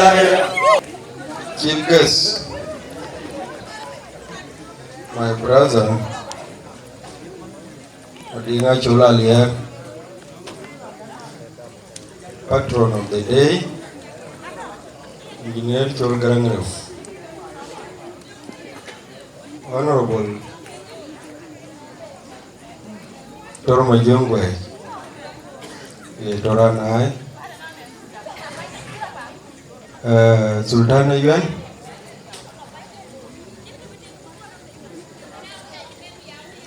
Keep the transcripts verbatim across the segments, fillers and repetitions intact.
Chief guest, my brother, Odinga Chula Lier, patron of the day, Engineer Chol Garang Rew, Honorable Tor Majong Guei, ye Tor Anai, eh, Sultan Ayuen,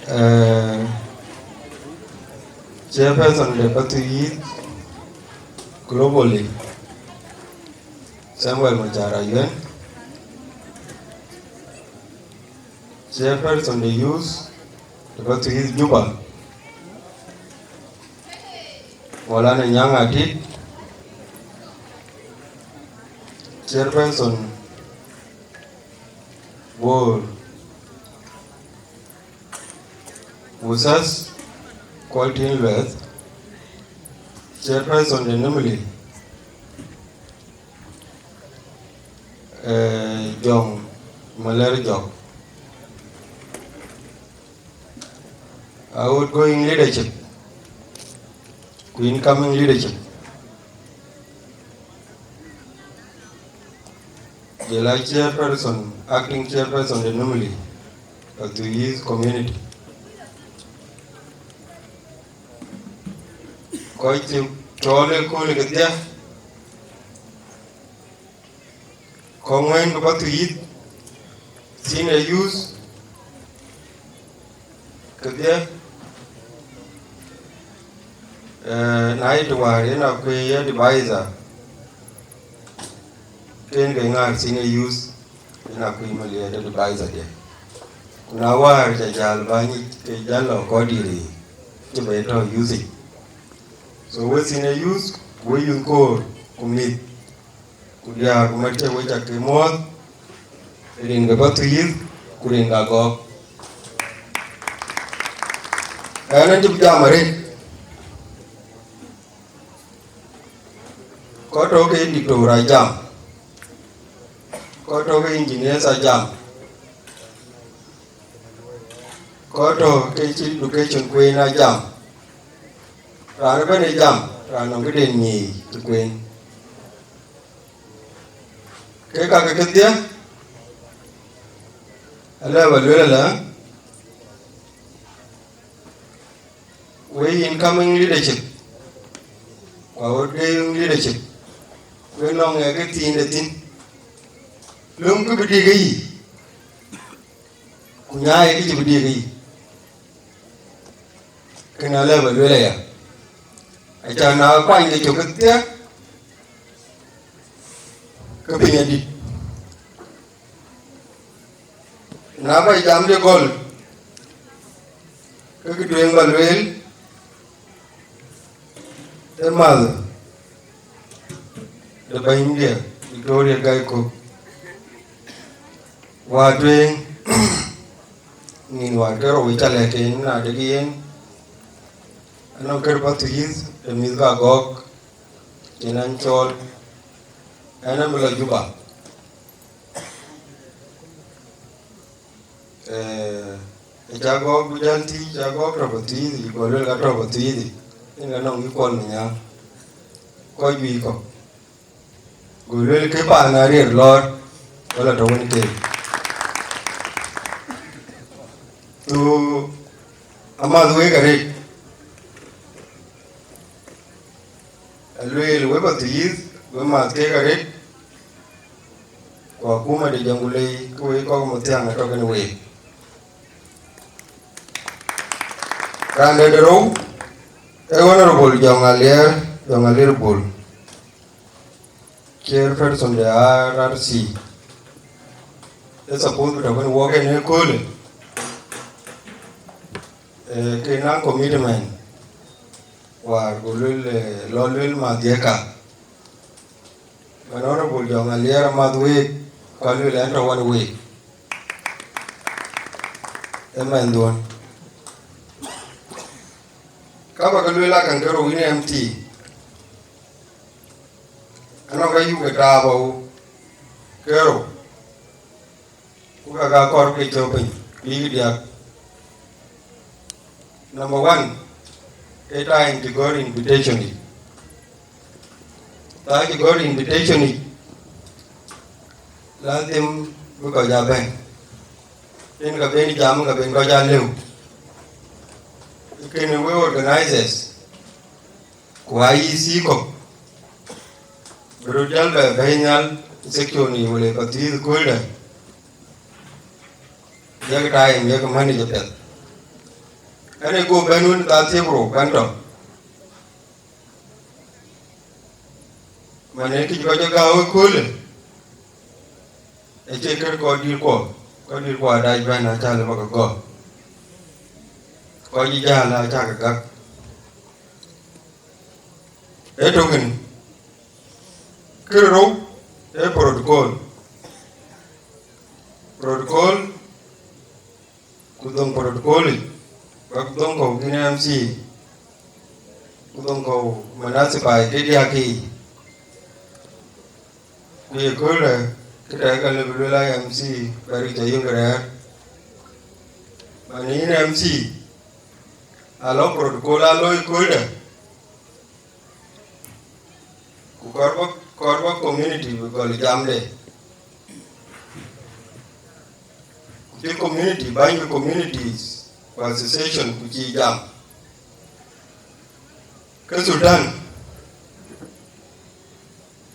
eh, chairperson de Pathuyith globally, Samuel Machar Ayuen, chairperson de youth de Pathuyith Juba, Maulana Nyang Atit, chairperson Bor, Usas Kualtin Lueth, chairperson de Nimli, eh, Jong Maler Jok. Outgoing leadership, ku incoming leadership, jɔl a chairperson, acting chairperson de Nimli, Pathuyith community. Kɔc cï cɔɔl ë kööl kedhie, kɔŋ wën ke Pathuyith, senior youth, kedhie, eh, na yï të wäär yen akuëë ye advisor, ken ke ŋaar senior youth, yen akuëë maliɛɛt advisor diɛ. Ku na wäär ca jäl bäny yic, ke jäl lɔ kɔc dït yiic, cï bɛ tɔ̈ youth yic. So we senior youth, ku we youth koor, ku mïth, ku diäär ku mat cï we cak ke muɔ̈ɔ̈th, rin ke Pathuyith, ku rin ke Agɔɔk. Ɣɛn acï bï jam arëët. Kɔc tɔ̈ ke doctor ajam, kɔc tɔ̈ ke engineers ajam, kɔc tɔ̈ ke cï education kueen ajam. Raan ëbɛ̈n ë jam, raan nɔŋ këden nyiic të kueen. Ke kakë kedhie, alë bä lueel ëlä, we incoming leadership, ku outgoing leadership, we nɔŋ ë ke thiinde thïn. Löm kë bï dik ë yic, ku nyaai kë cï bï dik ë yic. Kënë alë bä lueel aya, acan na kuany ke cök kedhie, ke piny adït. Na bä jam de gɔl, ke kë tueŋ bä lueel, ë mäth de bɛ̈nydiɛ Victoria Gai Kok, wäär tueŋ, nïn wäär ke rou ë ca lɛ̈k en, na dek yen, anɔŋ kër Pathuyith, de mïth ka Agɔɔk, cïn an cɔɔl, ɛn amï lɔ Juba. Eh, ë ca Agɔɔk bï jäl tïc, ca Agɔɔk tɔ̈ Pathuyith, go lueel ka tɔ̈ Pathuyith, yen ka nɔŋ yï Kuɔl Manyaŋ, kɔc juëc kɔ̈k. Go lueel ke paan ariɛr lɔɔr, wala tɔ̈ wën keek. Ku amath wek arëët, alueel we Pathuyith, we math keek arëët, ku akuma de Jonglei, ke wek kɔc Mathiaŋ atɔ̈ kenë week. Raan de rou, ee Honorable Jɔŋ Aliɛɛr, Jɔŋ Aliɛɛr Bol, chairperson de R R C. Ee suppose bï tɔ̈ kenë wɔk en ëköölë, eh, ke naŋ commitment wäär, go lueel, eh, lɔ lueel madhiëka. Man Honorable Jɔŋ Aliɛɛr amath week, ku alueel ɛn tɔ̈ wan week. Ee mɛnhduön. Ka bä ke lueel akaŋ ke rou yïn M T. Anɔŋ ka yuk ë taap awou. kerou, ku ka ka kɔɔr ke cɔk piny, bïk diäk. Number one, ke time cï gɔ̈ɔ̈r invitation yic. Thaa cï gɔ̈ɔ̈r invitation yic, lazim bï kɔc aa bɛ̈n. Yen ka ben jam, ka ben kɔc aa lëu. Kënë we organizers, ku I E C kɔ̈k, bï röt jäl bɛ bɛ̈i nhial section yic, wala ka thiëëth kööldä, yak time, yak manage apiɛth. Ɛn ë go bɛ̈n wën ka thiëëk rou bɛ̈n tɔ̈. Man ë kïc kɔc ë gääu ëköölë, acie kën kɔc dït kuɔ, kɔc dït kuɔ adac bɛ̈n acä lë bä ke gɔ̈k. Kɔc ë jäl acä ke gäk. Ee tök kënë, kë rou ee protocol. Protocol, ku dhoŋ protocol yic, bä ku dhoŋ kɔ̈u kïn M C, ku dhoŋ kɔ̈u manasibai ke diäk yiic. Ku ye kööldä, kë tɛ̈ ka lëu bï lueel aa M C, bä rït tɔ yök rɛ̈ɛ̈r. Man yïn M C, alɔ protocol aa looi kööldä, ku kɔɔr bä, kɔɔr bä community bï gɔl jamde. Ku cï community, bäny ke communities ku association ku cï jam. Ke Sultan,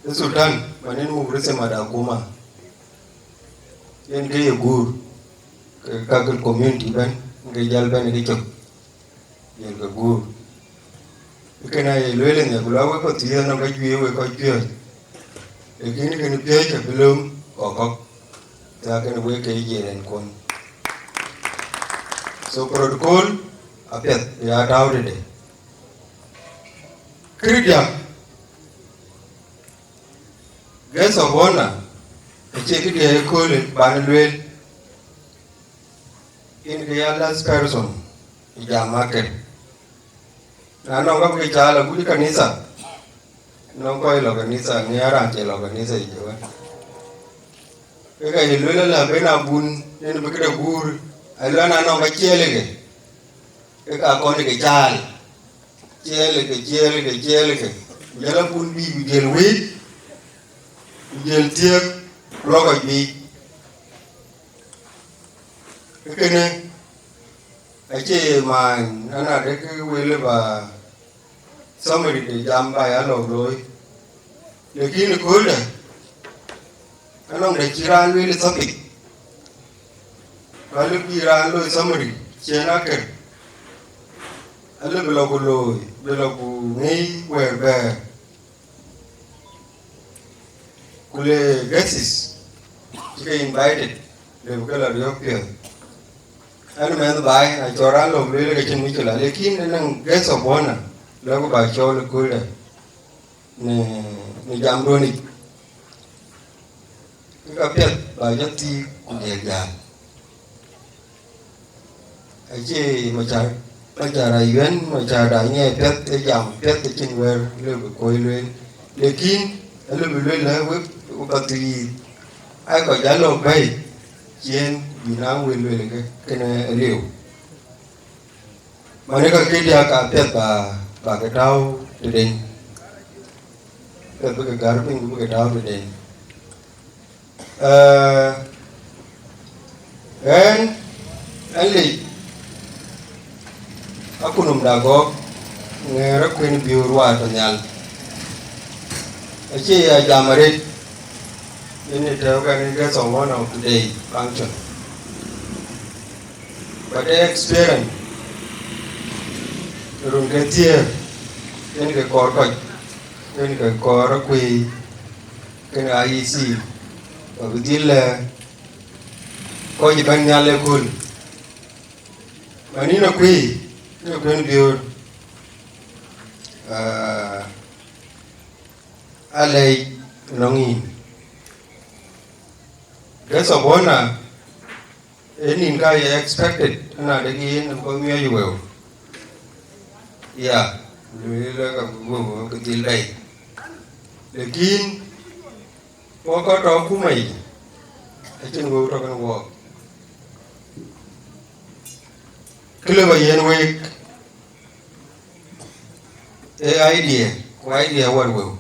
ke Sultan, man en muk rithim ada kuma, yen ke ye guur, ke ka ke community bɛ̈n, ke jäl bɛ̈n ke cök, yen ke guur. Kënë aye lueel ënhial, ku lɔ wek kɔc thiëëth nɔm ka juëc wek kɔc piööc. Lakin kënë piööc abï lööm kɔ̈k kɔ̈k, ka kënë wek ke ye rɛn kuɔn. So protocol apiɛth bï ya tääu tëde. Kë diäk, guest of honor, acie kë diɛɛr ëköölë bän lueel, yen ke ya last person ë jam akën. Na nɔŋ ka bï ke caal agut kanitha, nɔŋ kɔc lɔ kanitha, ŋiɛɛr raan cie lɔ kanitha yic ëwën. Ke ka ye lueel ala ben abun, yen bï këde guur, aluɛn anɔŋ ka ciɛɛlë ke, ke ka kɔn ke caal, ciɛɛlë ke, ciɛɛlë ke, ciɛɛlë ke. Ku jɔl abun bï, ku jël wëët, ku jël thiëëk, ku lɔ kɔc biic. Ke kënë acie maany, an, adek ke wël ba summary de jam ba ya lɔ̈k looi. Lakin ëkööldä, anɔŋ de cï raan lueel topic, ka lëu bï raan looi summary, cien akër, alëu bï lɔ ku looi, bï lɔ ku ŋic wɛ̈ɛ̈r bɛ̈ɛ̈r. Ku le guests cï ke invited, le bï ke lɔ riɔ̈k piɔ̈ɔ̈th. Ɛn mɛnh baai, acɔl raan lɔ̈k lueel ke cïn mïcïla, lakin ënɔŋ guest of honor, lɔ ku ba cɔɔl ëkööldä në, në jamduɔ̈n yic. Ke ka piɛth ba jɔ thiik ku dhiɛl jäl. Acie macar, macar ayuɛn, macar da nyiɛɛi piɛth, ë jam piɛth, ë cïn wɛ̈ɛ̈r lëu bï kuɔ̈i lueel. Lakin alëu bï lueel lɛ wek, wek ka thiik, ai kɔc aa lɔ̈k bɛ̈i, cien bï naŋ wël lueel ke, kënë aliu. Man ë ka kë diäk ka piɛth ba, ba ke tääu tëden. Piɛth bï ke gär piny ku bï ke tääu tëden. Ee, ɣɛn, ɣɛn lec akunum da gɔ̈k, ŋɛɛr akuën biöör waat tɔ nhial. Acie ya jam arëët, yen ë tɛ̈ɛ̈u kɛn guest of honor of today function. But the experience, run ke thiëër, yen ke kɔɔr kɔc, yen ke kɔɔr akuëi, kënë I E C, bä bï dhil lɛ̈k kɔc ëbɛ̈n nhial ëkööl. Man yïn akuëi, yïn akuën biöör, aa, alɛc nɔŋ yïn. Guest of honor, ee nïn ka ye expected, ëna dek yen bï kɔc miɔɔc wëu. Ya, lueel ka bï guöp ke dhil bɛ̈i. Lakin Wok kɔc tɔ̈ akuma yic, acïn wëu tɔ̈ kën wɔɔk. Kë lëu ba yiɛ̈n week, ee idea, ku idea awär wëu.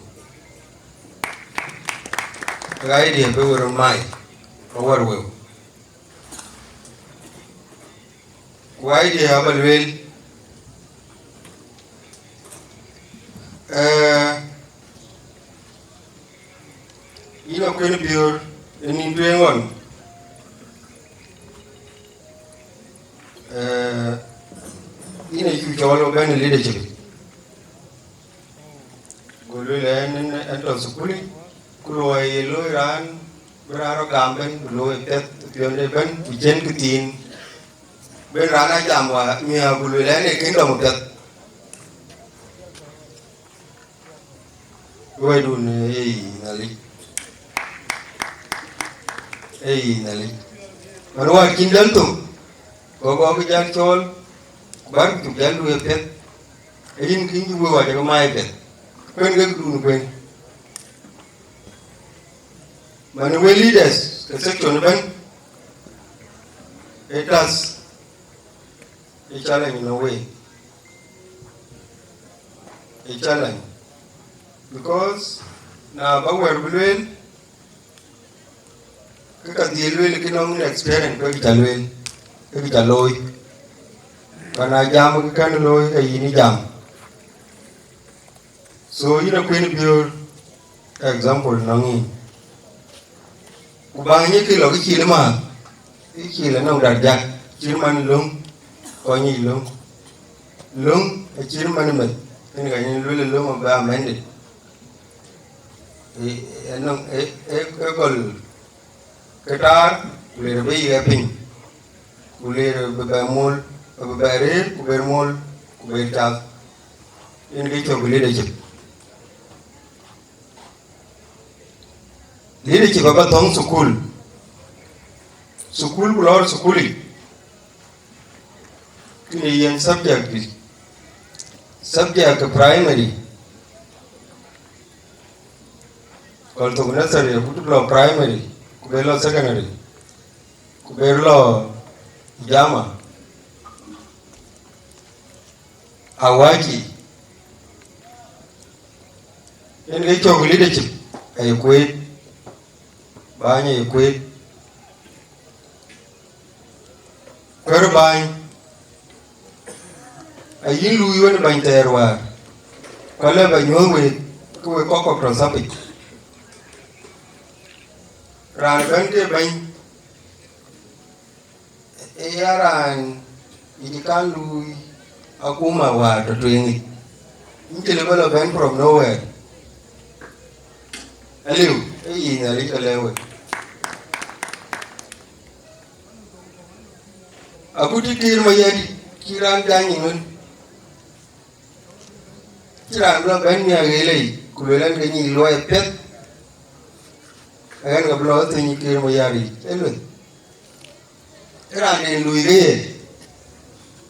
Ee idea bï we röt mai, awär wëu. Ku idea aba lueel, ee, yïn akuën biöör ë nïn tueŋ ɣɔn, ee, yïn acuk cɔɔl ë bɛ̈n ë leadership. Go lueel ɣɛn, ɣɛn, ɣɛn tɔ̈ thukul, ku luɔi ye looi raan, bï raan rɔt gam ëbɛ̈n, ku looi piɛth piɔ̈nde ëbɛ̈n, ku cïn këthiin, bï raan a jam wa miäk, ku lueel ɣɛn ee kingdom piɛth. Wɛ̈tdun, ee, ee yï Nhialic. Ee yï Nhialic. Man wäär cïn jäl thök, go gɔɔk jäl cɔɔl, ku bär cuk jäl lueel piɛth. Ee yïn kïn cï wëu wac ke mai piɛth. Kuën ke dun kuën. Man we leaders ke section ëbɛ̈n, ee task, ee challenge në wei. Ee challenge. Because na ba wɛ̈t bï lueel, ke ka dhil lueel, ke nɔŋ experience, ke kë ca lueel, ke kë ca looi. Ba na jam ke kën looi, ke yïn ë jam. So yïn akuën biöör, example nɔŋ yïn. Ku bäny ë kë lɔ kë cil ëmääth, kë cil anɔŋ darja, cït man löŋ, kɔc nyic löŋ. Löŋ acït man ë meth, yen ka nyin lueel löŋ abï amended. Ee, anɔŋ, ee, ee, ee gɔl ke taar, ku leer abï yiɛk piny, ku leer abï bɛ mol, abï bɛ rëër, ku ber mol, ku ber cath. Yen ke cök leadership. Leadership aba thɔ̈ŋ thukul. Thukul ku lɔɔr thukulic, kën ye yiɛ̈n subject dït. Subject ke primary, gɔl thok nursery, ku lɔ primary, ku ber lɔ secondary, ku ber lɔ jama. Awäc yiic. Yen ke cök leadership aye kueet, bäny aye kueet. Kuɛ̈r bäny, ayïn luui wën bäny thɛɛr wäär, ku alë ba nyuɔ̈th week, ke wek kɔc kɔ̈k tɔ̈ thapic. Raan ëbɛ̈n ke bɛ̈ny, ee ya raan yic kan luui akuma wäär tɔ̈ tueŋic. Yïn cï lëu ba lɔ bɛ̈n from nowhere. Aliu, ee yï Nhialic ke lɛ̈k wek. Akut cï Kiir Mayardït, cï raan jany ëmën. Cï raan bï lɔ bɛ̈n miäk ɣëlei, ku lueel ɛn ke nyic luɔi apiɛth, ɛn ke bï lɔ thïn Kiir Mayardït, ee lueth. Ee raan den luui ke ye,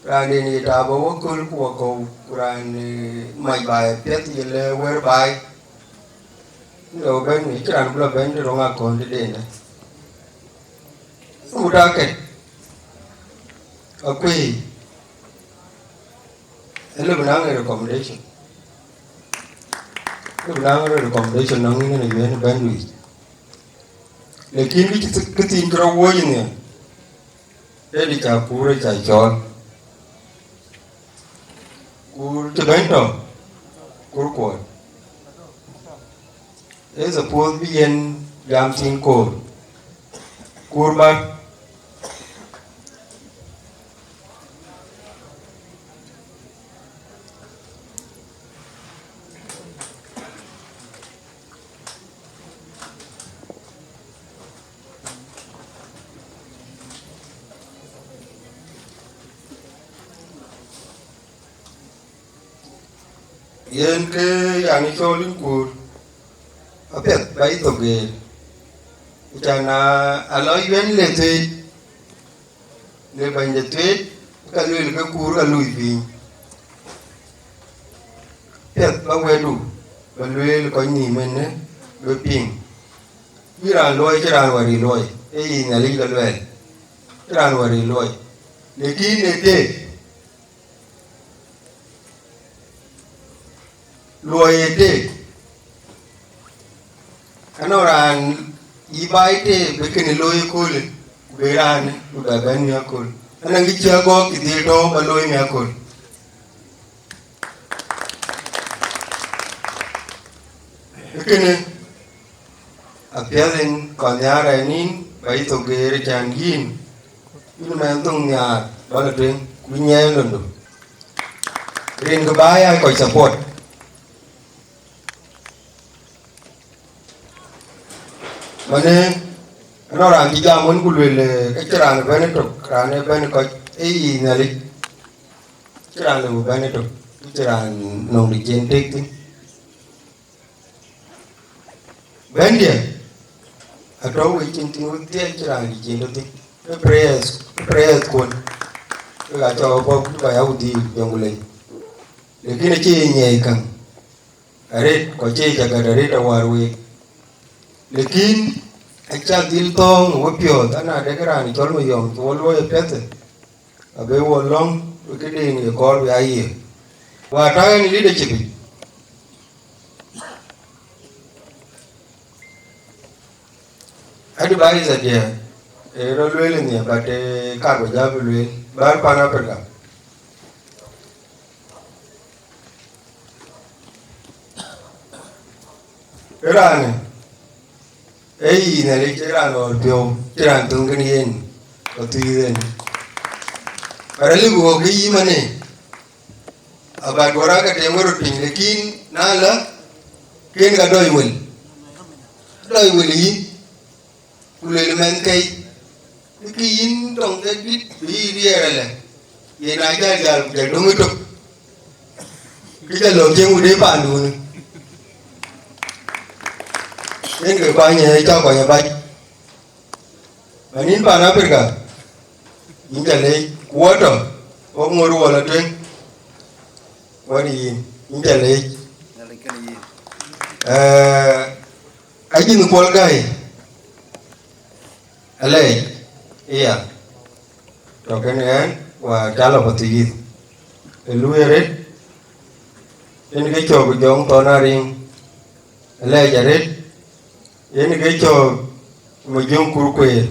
raan den ye taap ë waköl ku wakɔ̈u, ku raan, eh, mac baai apiɛth, ye lɛ wɛ̈ɛ̈r baai. Lɔ bɛ̈n, cï raan bï lɔ bɛ̈n të röŋ akɔ̈l tëdendä. Ku ta kɛ̈t, akuëi, ë lëu bï naŋ recommendation. Lëu bï naŋ recommendation nɔŋ yïn ë yuen bɛ̈n luic. Lakin kë cï, kë thiin cï rɔt wuɔ̈ɔ̈c nhial, ë dï ca kuur ë ca cɔɔl. Kuur cï bɛ̈ny tɔ̈, kuur kuɔɔt. Ee suppose bï yen jam thiin koor. Kuur bäk. Yen ke yan ë cɔɔl yïn kuur, apiɛth ba yï thok geer. Can a, a lɔ yuɛ̈n le thuëëc, le bɛ̈ny de thuëëc, ka lueel ke kuur ka lui piny. Piɛth ba wɛ̈tdu, ba lueel kɔc nïïm ënë, bï piŋ. Cï raan luɔi, cï raan wär ë luɔi, ee yic Nhialic ke luɛɛl, cï raan wär ë luɔi. Lakin ë teek, luɔi ë teek. Anɔŋ raan yï baai teek bï kënë looi ëköölë, ku bï raanë, ku bɛ bɛ̈n miäk kööl. Anɔŋ kë cï agɔ̈k cï dhil tɔ̈u ba looi miäk kööl. Ee kënë, apiɛth en kɔn nhiaar ë nïn, ba yï thok geer can yïn, yïn mɛnh dhoŋ nhiaar, ba la tueŋ, ku nyiɛɛn londo. Rin kë ba ya kɔc support. Mane, anɔŋ raan cï jam wën ku lueel, eh, ke cï raan ëbɛ̈n ëtök, raan ëbɛ̈n ë kɔc, ee yic Nhialic, cï raan lëu bɛ̈n ëtök, cï raan nɔŋ de cien tek thïn. Bɛ̈ndiɛ̈, atɔ̈u wec cin tïŋ wek dhiëc cï raan de cien tɔ thïn. Ke prayers, ke prayers kuɔn. Wek acɔk bɔ̈ ku ba ya wudhiir jɔŋ ku lec. Lakin acï ye nyiɛɛi käŋ arëët, ku acï ye cak gät arëët awär week. Lakin acä dhil thɔ̈ɔ̈ŋ ë wepiɔ̈ɔ̈th, ana dek raan cɔl Mayɔm, cï wɔ luɔi apiɛth, abï wɔ lɔ̈ŋ, bï këden ye kɔɔr bï aa yiëë. Wäär tak en leadership yic. Advisor diɛ̈, ee rɔt lueel nhiɛ̈, but, ee, kar ba jal bï lueel, bär pan Africa. Ë raanë, ee yic Nhialic, ë raan ɣɔɔr piɔ̈u, cï raan thöŋ kën yen, ka thuiith en. Ka rɛ̈lë ku ɣɔ̈k ke yï manë, abat wär ake tem wär röt piny, lakin na la, ken ka dɔc wël. Dɔc wël yïn, ku lueel mɛnhkɛi, bï kë yïn tɔŋ ke dït, bï yï riɛɛr alɛ, yen aa jäl jäl, ku jɔl döŋ ëtök, kë jɔ lɔ cieŋ wudë panduunë. Yen ke kuany ë cä kuany abac. Ba nïn pan Africa, yïn ca leec, ku wɔ tɔ, wok ŋot wɔ lɔ tueŋ, wɔ në yïn, yïn ca leec. Ee, Ajïn Kuɔl Gäi, alɛɛc, ëya, tɔ kën ɣɛn, wa ca lɔ Pathuyith. Ë luui arëët, yen ke cɔk Jɔŋ Thɔn Ariŋ, alɛɛc arëët, yen ke cɔk Majöŋ Kur Kueer,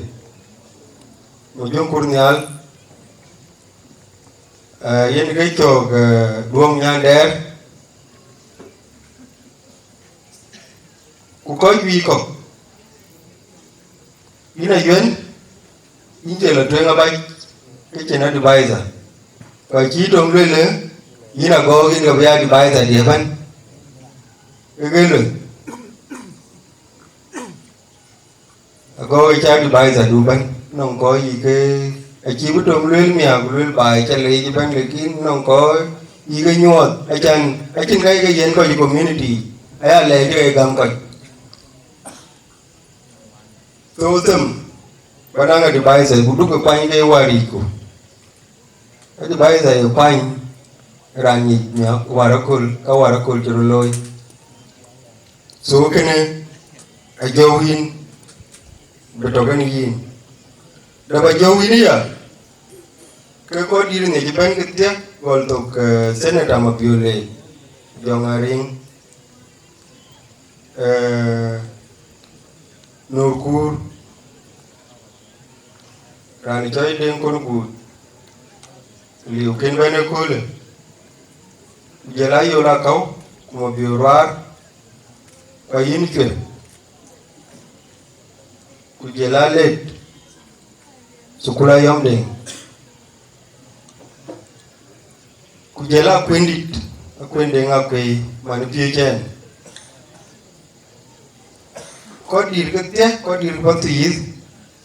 Majöŋ Kur Nhial, eh, yen ke cɔk, eh, Duɔŋ Nyandɛɛr, ku kɔc juëc kɔ̈k. Yïn Ayuën, yïn cie lɔ tueŋ abac, ke cïn advisor. Ka cï Tom lueel, yïn Agɔɔk yïn ke bï advisor diɛ̈ ëbɛ̈n. Ke ke lueel. Agɔɔk ë cä advisor du ëbɛ̈n. Nɔŋ kɔc yï ke, acï bï Tom lueel miäk, lueel baai ca leec ëbɛ̈n, lakin nɔŋ kɔc yï ke nyuɔɔth, acan, acïn ka yï ke yiɛ̈n kɔc ë community, aya lɛɛc ke gäm kɔc. So them, ba naŋ advisor, ku duk kuany ke wäric ku. Advisor ye kuany raan nyic miäk wäär aköl, ka wäär aköl cï röt looi. So kënë ajɔu yïn, bï tɔ kën yïn. Dap ajɔu yïn ya, ke kɔc dït ŋic ëbɛ̈n kedhie, gɔl thok, eh, Senator Mabiöl Jɔŋ Ariŋ, eh, Nur Kuur, raan cɔl Deŋ Kon Guut, liu kën bɛ̈n ëköölë, ku jɔl a Yol Akäu, ku Mabiöl Ruaar, ka yïn cuet, ku jɔl a Let, thukul Ayɔm Deŋ. Ku jɔl a Akuëndït, Akuën Deŋ Akuëi, man ë piööc ɛn. Kɔc dït kedhie, kɔc dït Pathuyith,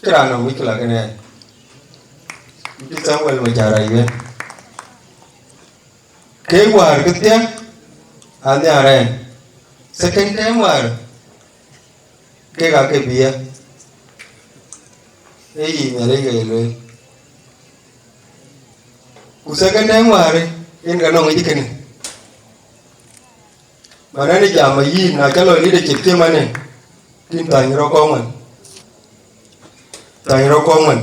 cï raan nɔm wïc ku la kënë ɛn. Cï Samuel Macar Ayuën. Ke wäär kedhie, anhiar ɛn. Second time wäär, kek aa ke bï ya, ee yic Nhialic ke ye lueel. Ku second time wäär, yen ka nɔŋ yic kënë. Man ɛn ë jam ayï, na cä lɔ leadership cï man ë, Kïn thany rɔt kɔŋ wan. Thany rɔt kɔŋ wan.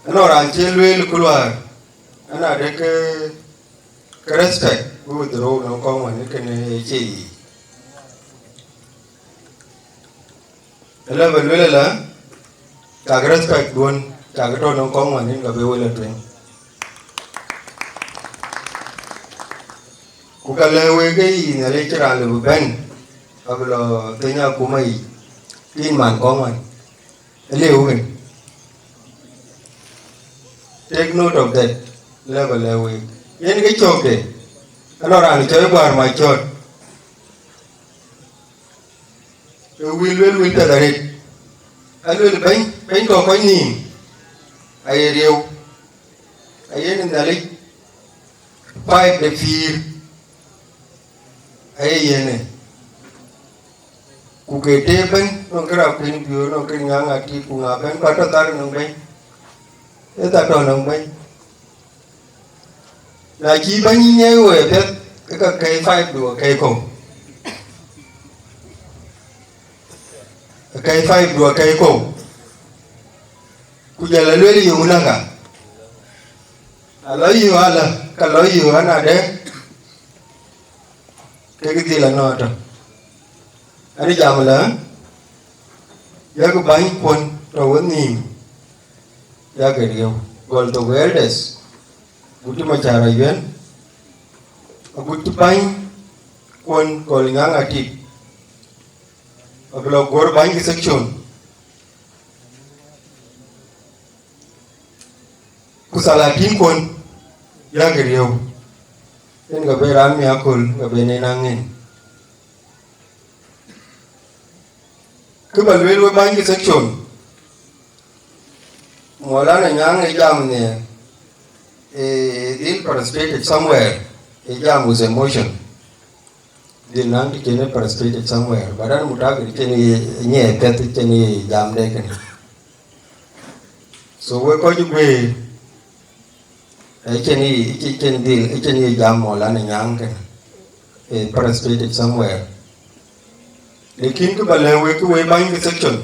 Ënɔ raan cï lueel ku luaar, ëna de ke, ke respect, ku withdraw nɔŋ kɔŋ wan, kënë ë cie yic. Ëlë bä lueel ëlä, cak respect duön, cak tɔ̈ nɔŋ kɔŋ wan, yïn ka bï wël ë tueŋ. Ku ka lɛ̈k wek ke yï Nhialic cï raan lëu bï bɛ̈n, abï lɔ thëny akuma yic, kïn man kɔŋ wan. Aliu kën. Take note of that. Lɛ̈k bä lɛ̈k wek. Yen ke cökde. Anɔ raan cɔl Guar Macɔt. Ke wil luel wil piɛth arëët. Aluel bɛ̈ny, bɛ̈ny kɔ̈k kɔc nïïm. Aye rieu. Aye në Nhialic. Pipe de pïïr. Aye yen ë. Ku ke tëë bɛ̈ny, nɔŋ kë rap kuën biöör, nɔŋ kë ŋaŋ atit, ku ŋa bɛ̈ny, ku atɔ̈ thar nɔŋ bɛ̈ny. Ë thar tɔ̈ nɔŋ bɛ̈ny. Na cï bɛ̈ny nyiɛɛi wëë piɛth, ke ka kɛ̈i five du akɛ̈i kɔ̈u. Akɛ̈i five du akɛ̈i kɔ̈u. Ku jɔl a lueel yöŋ naka. A lɔ yöö alä, ka lɔ yöö anadë. Kek dhil anɔɔtɔ. Ani jam lä, yak bäny kuɔn tɔ wenhïïm, yak rieu. Gɔl thok elders, guti Macar Ayuɛn, aguti bäny kuɔn gɔl Nyaŋ Atip, abï lɔ guɔ̈r bäny section. Ku thalatin kuɔn, yak rieu. Yen ka ben raan mi aköl, ka ben en aŋen. Kë bä lueel we bäny section, Maulana Nyaŋ ë jam në, ë dhil participated somewhere, ë jam with emotion. Dhil naŋ të cïn ë participated somewhere, but an mutakid cïn ë nyiɛɛi piɛth cïn ë jam de kënë. So we kɔc guëër, ë cïn ë, ë cïn dhil, ë cïn ë jam Maulana Nyaŋ kënë, ë participated somewhere. Lakin kë bä lɛ̈k wek, kë we bäny ke section,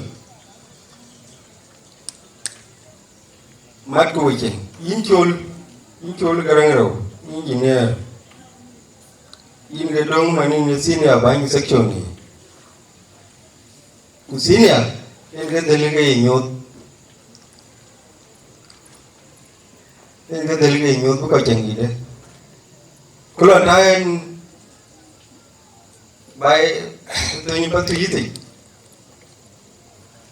mat ku wecin, yïn col, yïn col Garaŋ Rou, engineer, yïn ke döŋ man yïn senior bäny section ni. Ku senior, yen ke dhil ke ye nyuɔɔth. Yen ke dhil ke ye nyuɔɔth bï kɔc cieŋ dït de. Ku lɔ ta en, bai, dhöny Pathuyith yic.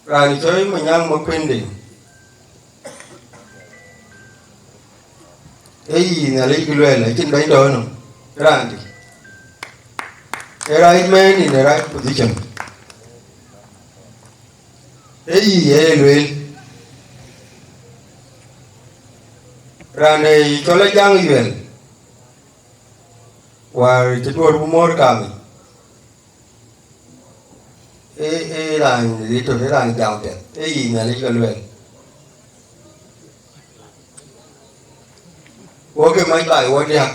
Raan cɔl Manyaŋ Makuënde. Ee yï Nhialic kë luɛɛl, acïn bɛ̈ny tɔ̈u nɔm. Raandï. Ee right man in the right position. Ee yï ee lueel. Raan ee cɔl Ajaŋ Yuɛl. Wäär cï duɔ̈r ku mɔ̈ɔ̈r kaamic. Ee, ee raan rit tök, ee raan jam piɛth, ee yï Nhialic ke lueel. Wo ke mac baai wo diäk.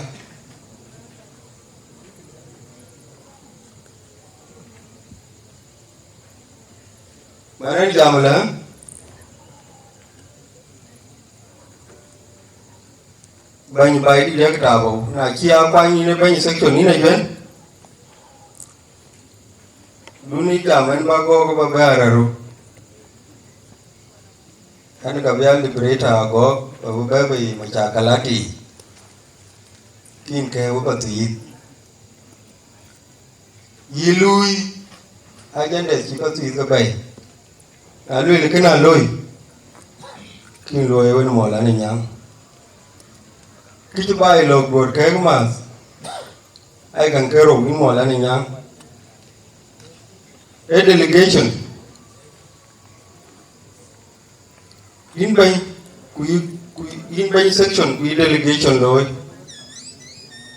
Man en jam lë, bɛ̈ny baai dït ë kitaabou, na cï a kuany yïn ë bɛ̈ny section yïn Ajuɛn, dun ë jam ɛn bä gɔɔk bä bɛ̈ɛ̈r arou. Ɛn ka bï a liberator agɔɔk, bä bï bɛ̈ɛ̈r bei macakalatii. Kïn kë we Pathuyith. Yï luui agendas cï Pathuyith ke bɛ̈ɛ̈i. Na lueel kënë aloi, kïn luɔi ë wën Maulana Nyaŋ. Kë cï baai lɔ̈k duɔ̈ɔ̈r kɛ̈ɛ̈k maath, ai käŋ ke rou yïn Maulana Nyaŋ. Ee delegation, yïn bɛ̈ny, ku yï, ku yïn bɛ̈ny section, ku yï delegation looi.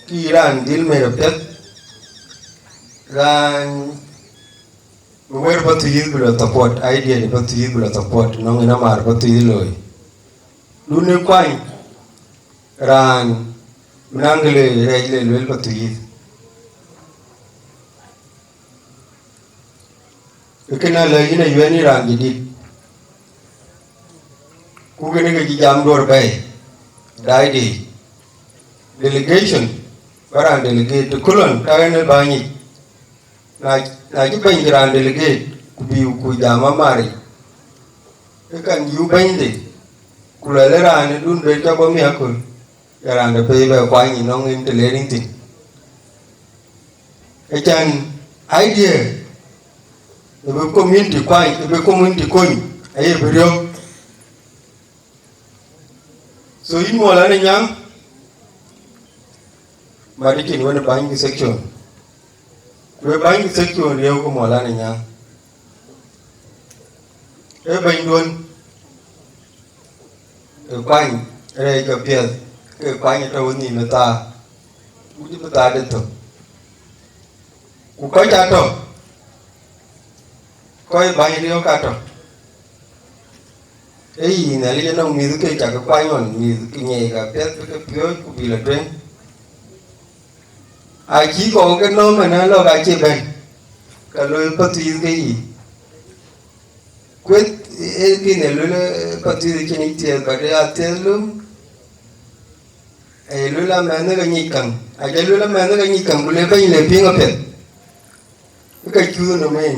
Kï yï raan dhil mɛr apiɛth, raan bï wɛ̈t Pathuyith bï lɔ support, idea de Pathuyith bï lɔ support, nɔŋ en amär Pathuyith looi. Dun ë kuany raan bï naŋ kë le rɛɛc le lueel Pathuyith. Ke kënë alɛ̈k yïn ayuɛ̈n yï raan jadït, ku kënë ke cï jam duɔ̈r bɛ̈ɛ̈i, daai de delegation, ba raan delegate të kulon ka ɣɛn ë bäny yic. Na, na cï bɛ̈ny cï raan delegate, ku bï ku jam amaric, ke kan yï bɛ̈nyde, ku luɛl ë raan ë dun ber cɔk bɔ̈ miäk köl, ya raan de pei bɛ kuany yï nɔŋ yen të le riŋ thïn. Acan idea ë bï community kuany, ë bï community kony, aye bï riɔ̈k. So yïn Muɔl Anyaŋ, mat cin wën bäny kï section. Ku ë bäny kï section riëëu ke Muɔl Anyaŋ. Ë bɛ̈nyduön ë kuany rɛɛc ke piɛth, ke kuany ë tɔ̈u nhïïm ë thaa, ku cï bï thaa de thök. Ku kɔc atɔ̈, kɔc bäny riɔ̈k atɔ̈. Ee yï Nhialic anɔŋ mïth ke cak kuany ɣɔn, mïth ke nyiɛc ka piɛth ke piööc ku bï lɔ tueŋ. Acï kɔ̈u ke nɔm ënë lɔ̈k acï bɛ̈n, ka loi pathïïth ke yï. Kueth ee pin ë luel, eh, pathïïth cïn yic thiëëth, but ee athiëëth lum. Ee luel amɛnh ke nyic käŋ, aca luel amɛnh ke nyic käŋ, ku le bɛ̈ny le piŋ apiɛth. Ë ka cuuth nɔm en,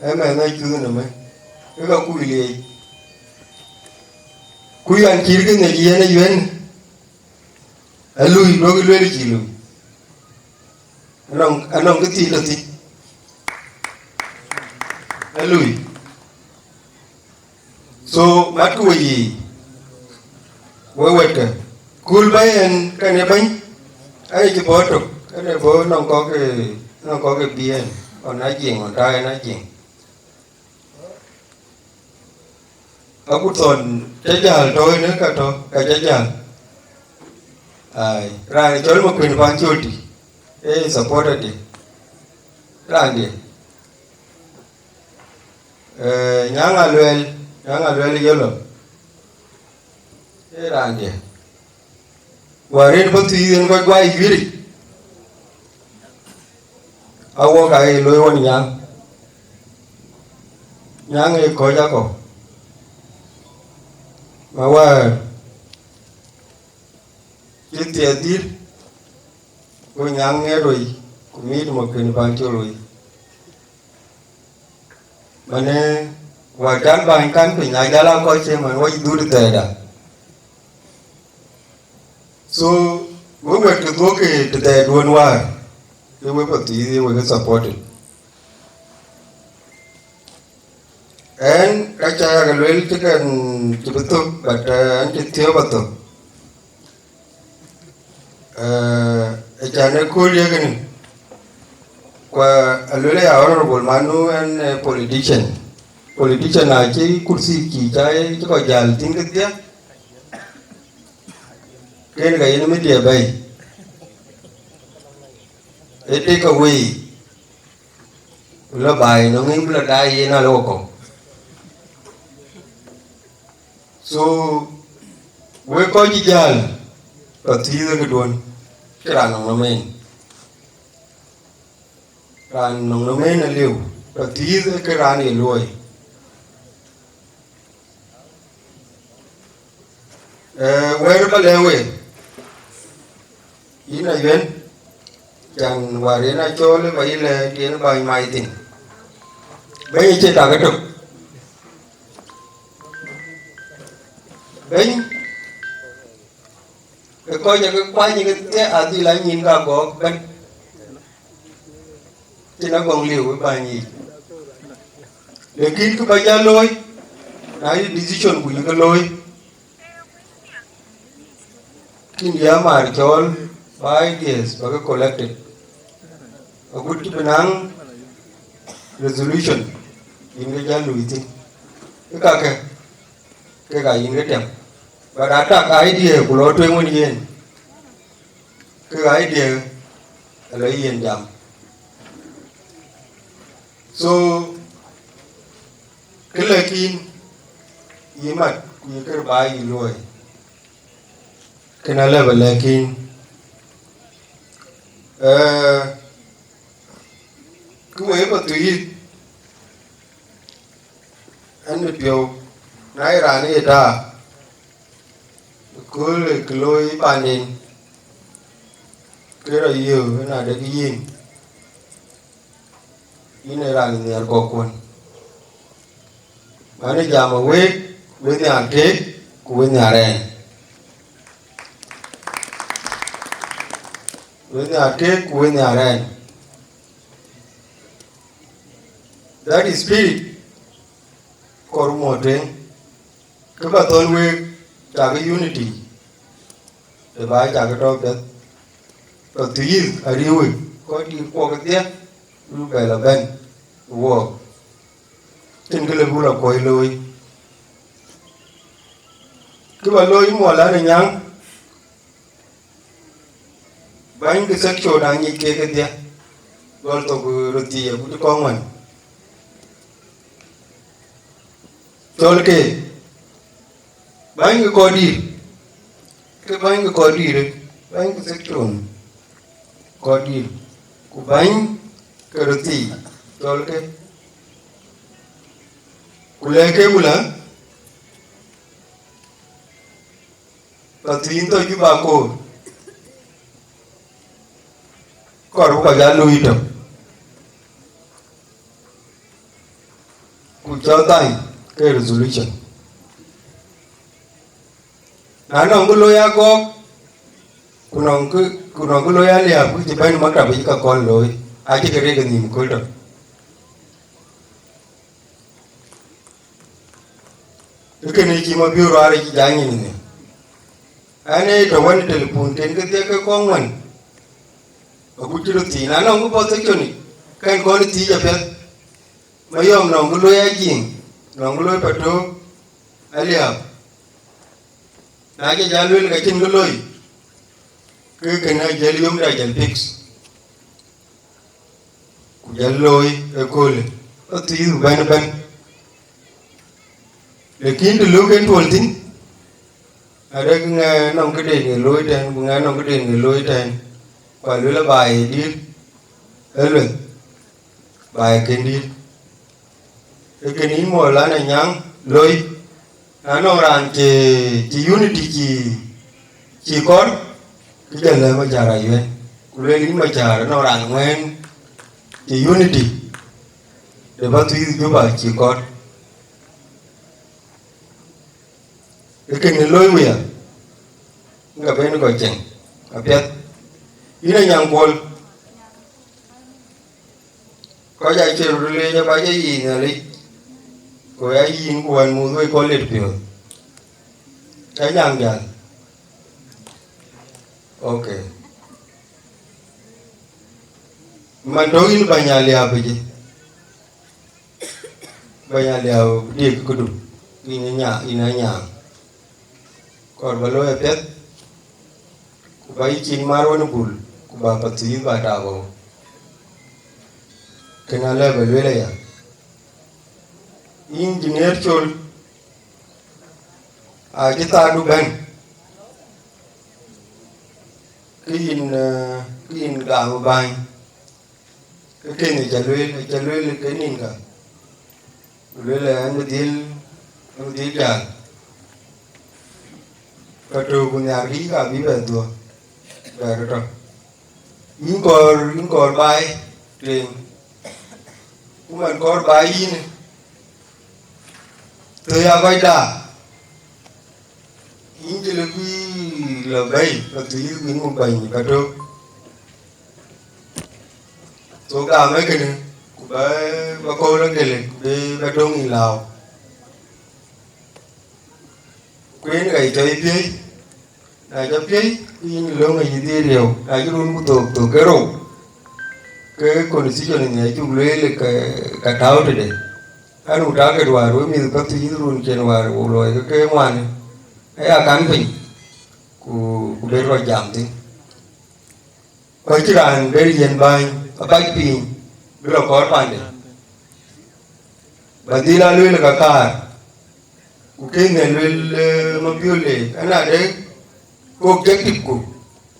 ë mɛnh ë cuuth nɔm ë, ë ka kuc liec. Ku yɔn cït kë nhiëc yen ë yuɛ̈n, ë lui, duɔ̈kï lueel cï lui. Anɔŋ, anɔŋ kë thii tɔ thïn, ë lui. So matkï we yiic, we wɛ̈tkë, kul bɛ̈i en kënë bɛ̈ny, aye cï bɔ̈ tök, kënë bɔ̈ nɔŋ kɔ̈k, nɔŋ kɔ̈k ë bï en ɣɔn ajiëŋ, ɣɔn tɔ̈ en ajiëŋ. Aku thɔn cä jäl tɔ̈ en ka tɔ̈, ka cä jäl. Ai, raan cɔl Makuën Pancol tï, ee supporter de, raandiɛ̈. Eh, Nyaŋ Aluɛl, Nyaŋ Aluɛl Yellow, ee raandiɛ̈. Wäär en bɔ̈ thiëëth en kɔc guai yuëric, awɔk aye looi ɣɔn Nyaŋ. Nyaŋ ee kɔc akɔ̈u. Ma wäär cï thiɛth dït, ku Nyaŋ ŋeet roi, ku miit Makuën Pancol roi. Mane, wäär can bäny kan piny, na jal a kɔc cï man wɔ cï dhut thɛɛrda. So, we wɛ̈t ke dhuɔ̈k ke të thɛɛrduön wäär, ke we pathïïth, ye we ke supported. Ɛn, ka ca yak lueel cï kɛn cï bï thök, but, eh, ɛn cï thiɔ̈k bä thök. Eh, ë can ë kööl yekënë, ku aluel aya honorable manu ɛn, eh, politician. Politician acï kursi cï ca cï kɔc jäl thïn kedhie, ken ka yen media bɛ̈i. Ë take away, lɔ baai nɔŋ ŋïny bï lɔ daai yen alɔ kɔ̈u. So, wek kɔc cï jäl, pathïïth ë këduön, cï raan nɔŋ nɔm en. Raan nɔŋ nɔm en aliu, pathïïth ë kë raan ye luɔi. Eh, wɛ̈ɛ̈r bä lɛ̈k we, yïn Ayuɛn, can wäär yen acɔɔl ë bä yï lɛ̈k yen bäny mai thïn. Bɛ̈ny acie tak ëtök. Bɛ̈ny, ë kɔc ë ke kuany ke thië adhil anyin ka gɔɔk bɛ̈n. Cïn agɔŋ liu ë bäny yiic. Lakin kë bä jal looi, na yï decision ku yï ke looi, kïn ya maar cɔɔl, ba ideas ba ke collected. Agut cï bï naŋ resolution, yïn ke jal luui thïn. Ë kakë, kek aa yïn ke tɛm. But atak idea ku lɔ tueŋ wën yen, kek aa idea alɔ yen jam. So, kë lɛ̈k yïn, yï mat, ku yï kër bä yï luɔi. Kën alë bä lɛ̈k yïn. Eh, kë wëi pathïïth, Ɛn ë piɔ̈u, na ye raan ye taa, kööl ë kë looi panden, ke rɔ yöök ënadek yïn, yïn ee raan nhiaar kɔ̈k kuɔ̈n. Man ë jam ë week, wek nhiaar keek, ku wek nhiaar ɛn. Wek nhiaar keek, ku wek nhiaar ɛn. That is spirit, kɔr mɔ̈ɔ̈r tueŋ. Kë ba thɔ̈n week, cakë unity, ë ba cakë tɔ̈ piɛth. But to yiëth ariëëu, kɔc dït kuɔk dhiëth, bï bɛ lɔ bɛ̈n, wɔɔk. Cïn kë lëu buk lɔ kuɔ̈c looi. Kë ba looi muɔl an ë nyääŋ, bäny kë section anyic kek kedhie, gɔl thok röt thii agut kɔŋ ŋuan. Cɔl ke bäny kë kɔc dïïr, ke bäny kë kɔc dïïr, bäny kë section kɔc dïïr, ku bäny ke röt thii, cɔl ke. Ku lɛ̈k ke ku lä, Pathiin thɔ̈ Juba koor, kɔr bï kɔc aa luui tök, ku cɔl thany ke resolution. Na nɔŋ kë looi agɔ̈k, ku nɔŋ kë, ku nɔŋ kë looi aliääp, ku cï bɛ̈n maktab yic ka kɔn looi, acï ke rek ë nïïm kööl tök. Ë kënë cï Mabiöör ruaar ë cï jany nyin ënë. Ɛn ee tɔ̈ wën ë telepon, ken ke thiëk ke kɔŋ wën, agut cï röt thiic. Na nɔŋ kë bɔ̈ section yic, kɛn kɔn ë thiic apiɛth. Mayɔm nɔŋ kë looi Ajiëŋ, nɔŋ kë looi Patöök, aliääp. Na cï jal lueel ka cïn kë looi, ke kënë ajël yom da jël fix. Ku jɔl looi ëköölë, athiith bɛ̈n ëbɛ̈n. Lakin të luk en tuɔl thïn, arëk ŋɛɛ nɔŋ këden ë looi tɛ̈ɛ̈n, ku ŋɛɛ nɔŋ këden ë looi tɛ̈ɛ̈n, ku aluel abaai ë dïïr, ë lueth, baai ë kën dïïr. Ee kënë yïn muɔl an, anyaŋ loi, na nɔŋ raan cï, cï unity cï, cï kɔr, kë jɔl lɛ̈k Macäär Ayuɛn, ku lueel yïn Macäär, nɔŋ raan ŋuɛ̈ɛ̈n cï unity de Pathuith Juba cï kɔr. Ee kënë loi wëya, ŋa bɛ̈n kɔc cieŋ apiɛth. Yïn anyaŋ Kuɔl, kɔc acï röt leec ë kɔc ë yic Nhialic, ku ya yïn ku wën muth wec kɔn lit piɔ̈ɔ̈th. Ca nyaŋ jäl. Ok. Man tɔ̈u yïn bäny aliääp ëcï. Bɛ̈ny Aliau, diëk këdu, yïn ë nya-, yïn ë nyaaŋ. Kɔɔr ba looi apiɛth, ku ba yï cin maar wën ë bul, ku ba Pathuith ba taak ɣɔ̈u. Kën alɛ ba lueel aya. Yïn Junior Col, acï thaadu bɛ̈n, kë yïn, eh, kë yïn gam ë bäny. Ke kënë ca lueel, ca lueel ke nïnka. Ku lueel an, bï dhil, an, bï dhil jäl. Ka tök ku nhiar kï ka bï bɛ dhuɔ̈k, bɛ röt tɔ̈. Yïn kɔɔr, yïn kɔɔr baai tueŋ. Ku man kɔɔr baai yïn, thöc aa kɔc daak. Yïn cï lëu bï lɔ bɛ̈i, ka thöc yï wïn muk bɛ̈ny ka tök. So gam ee kënë, ku ba, ba kɔ̈u lɔ gëlë, ku bï ba döŋ yïn lääu. Ku yen ɣɛc tɔ yï piöc, na cä piöc, ke yïn löŋ ayï dhil riëëu, na cï run ku thok, thok ke rou, ke constitution ŋiɛc cuk lueel ke, ke tääu tëde. Anu tak ë duäär, wek mïth Pathuith run cïn wäär wo luɔi ke ke ŋuan, aya kan piny, ku, ku ben rɔt jam thïn. Ku acïn raan ber yiɛ̈n bäny, abac piny, bï lɔ kɔɔr pande. Ba dhil a lueel ka kaar, ku kënë lueel, eh, Mabiöör le, ënade kok jek tipku,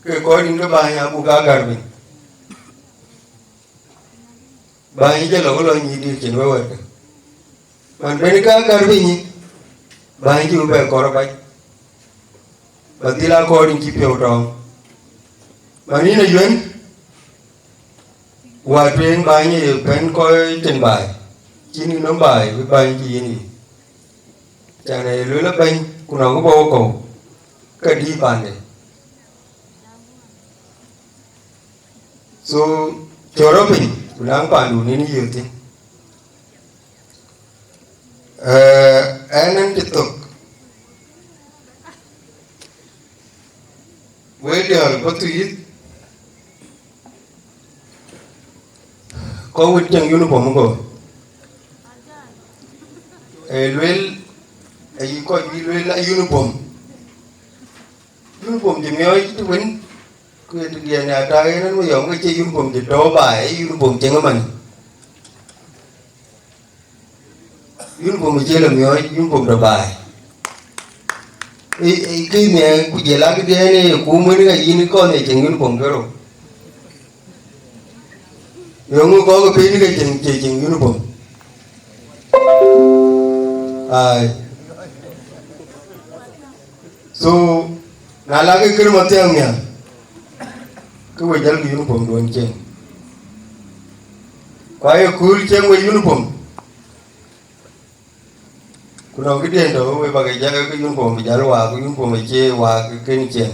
ke kɔɔr yïn ke bäny abuk aa gär piny. Bäny jɛ lɔ ke lɔ nyïïr dït cïn wek wɛ̈ɛ̈tkë. Man bɛ̈n ka gär piny, bäny cï bï bɛ kɔɔr abac, ba dhil akɔɔr yïn cï piɔ̈u tɔ̈ɔ̈ŋ. Man yïn ayuën, wäär tueŋ bäny ë pɛ̈n kɔc cin baai, cïn yï nɔm baai bï bäny cï yïn yï. Can ë luel abɛ̈ny, ku nɔŋ bɔ̈ kɔ̈u, ka dïït paande. So, cɔl rɔt piny, ku naŋ paandu nin yï thïn. Eh, ɛn ɛn cï thök. Wek diäär bɔ̈ thuiith, kɔc wën cieŋ uniform kɔ̈u. Ee luel, ayï kɔc bï luel a uniform. Uniform cï miɔɔc të wën, ku ye të diɛn ya tak en, en wë yɔm ke cie uniform cï tɔ̈u baai, ee uniform cieŋ ëmën. Uniform cie lɔ miɔɔc, uniform tɔ̈ baai. Ee, ee, kë nhiɛɛr ku jël lak diɛn ee kum wën ka yïn kɔn ye cieŋ uniform ke rou. Yöŋ kɔ̈k ke piny ke cieŋ, cie cieŋ uniform. Ai. So, na lak kë kërë mathiäŋ nhial, ke we jäl kë uniform duɔ̈n cieŋ. Ku aye kööl cieŋ we uniform. Ku nɔŋ këdiɛ̈n tɔ̈ we bä ke jäl ke uniform bï jäl waak, ku uniform acie waak kën cieŋ.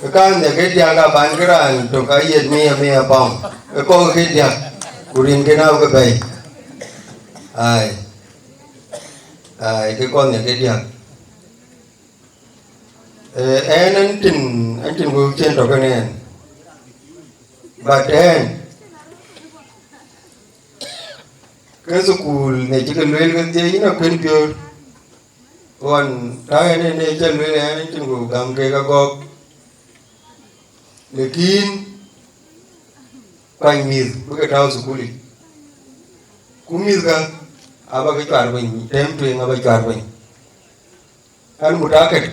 Ke kan de ke diäk aban ke raan tök ayiɛt mia, mia pound. Ke kɔ̈k ke diäk, ku rin ke nau ke bɛ̈i. Ai. Ai, ke kɔn de ke diäk. Eh, ɛn, ɛn tin, ɛn tin ku cien tɔ̈ kën ɛn. But ɛn, ke thukul në cï ke lueel ke thiëëc yïn akuën piöör. Ɣɔn, ta ɛn, ɛn ë cä lueel ɛn, ɛn tin ku gam kek agɔ̈k. Lakin kuany mïth bï ke tääu thukulic. Ku mïthkä aba ke cuar piny, tɛ̈m tueŋ aba cuar piny. Ɛn mutaked,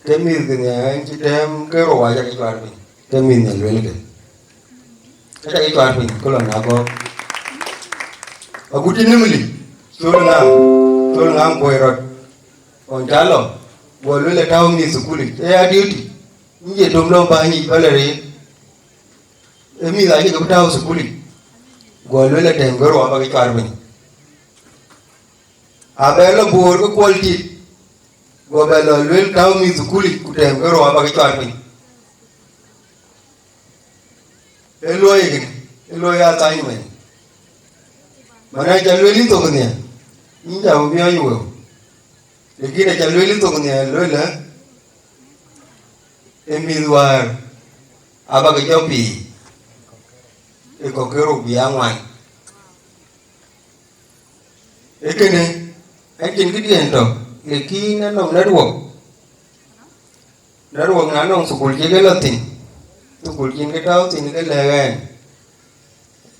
ke mïth ke nhial ɛn cï tɛ̈m ke rou aca ke cuar piny, ke mïth nhial luelkë. Aca ke cuar piny, ke lɔ na gɔ̈k. Agut cï nimli, col ŋaŋ, col ŋaŋ kuɔ̈i rɔt. Ɣɔn ca lɔ, guɔ luel ë tääu mïth thukulic, ee ya duty. Nyin ye tom lɔ bäny yic bä lɛ rëër. Ee mïth acï ke bï tääu thukulic. Guɔ luel ë tɛ̈m ke rou aba ke cuar piny. Abɛ lɔ boor ke kuɔl tit, guɔ bɛ lɔ luel tääu mïth thukulic ku tɛ̈m ke rou aba ke cuar piny. Ee luɔi kënë, ee luɔi assignment. Man aca luel yï thok nhial, yïn ca bï miɔɔc wëu. Lakin aca luel yï thok nhial, luel ë, ee mïth wäär aba ke jɔ piir, ee kɔ̈k ke rou bï aa ŋuan. Ee kënë, ɛn cïn këdiɛ̈n tɔ̈, lakin anɔŋ network. Network na nɔŋ thukul cï ke lɔ thïn, thukul cïn ke tääu thïn ke lɛ̈k ɛn.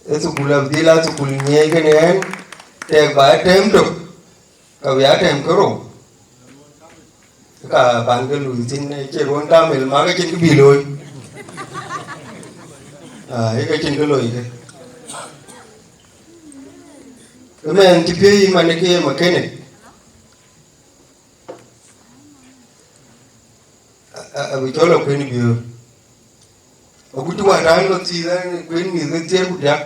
Ee thukul abï dhil aa thukul nyiɛɛi kënë ɛn, tɛk ba ë tɛ̈m tök, ka bï aa tɛ̈m ke rou. Ka ban ke luui thïn, ee cie ruɔ̈n kamil, ma ke cïn kë bï looi. Ah, ee ke cïn kë looi ke. Ëmɛn cï piööc man ke ye mechanic. A, a, abï cɔl akuën biöör. Agut cï wäär raan lɔ thiith ɛn, kuën mïth ke thiëër ku diäk.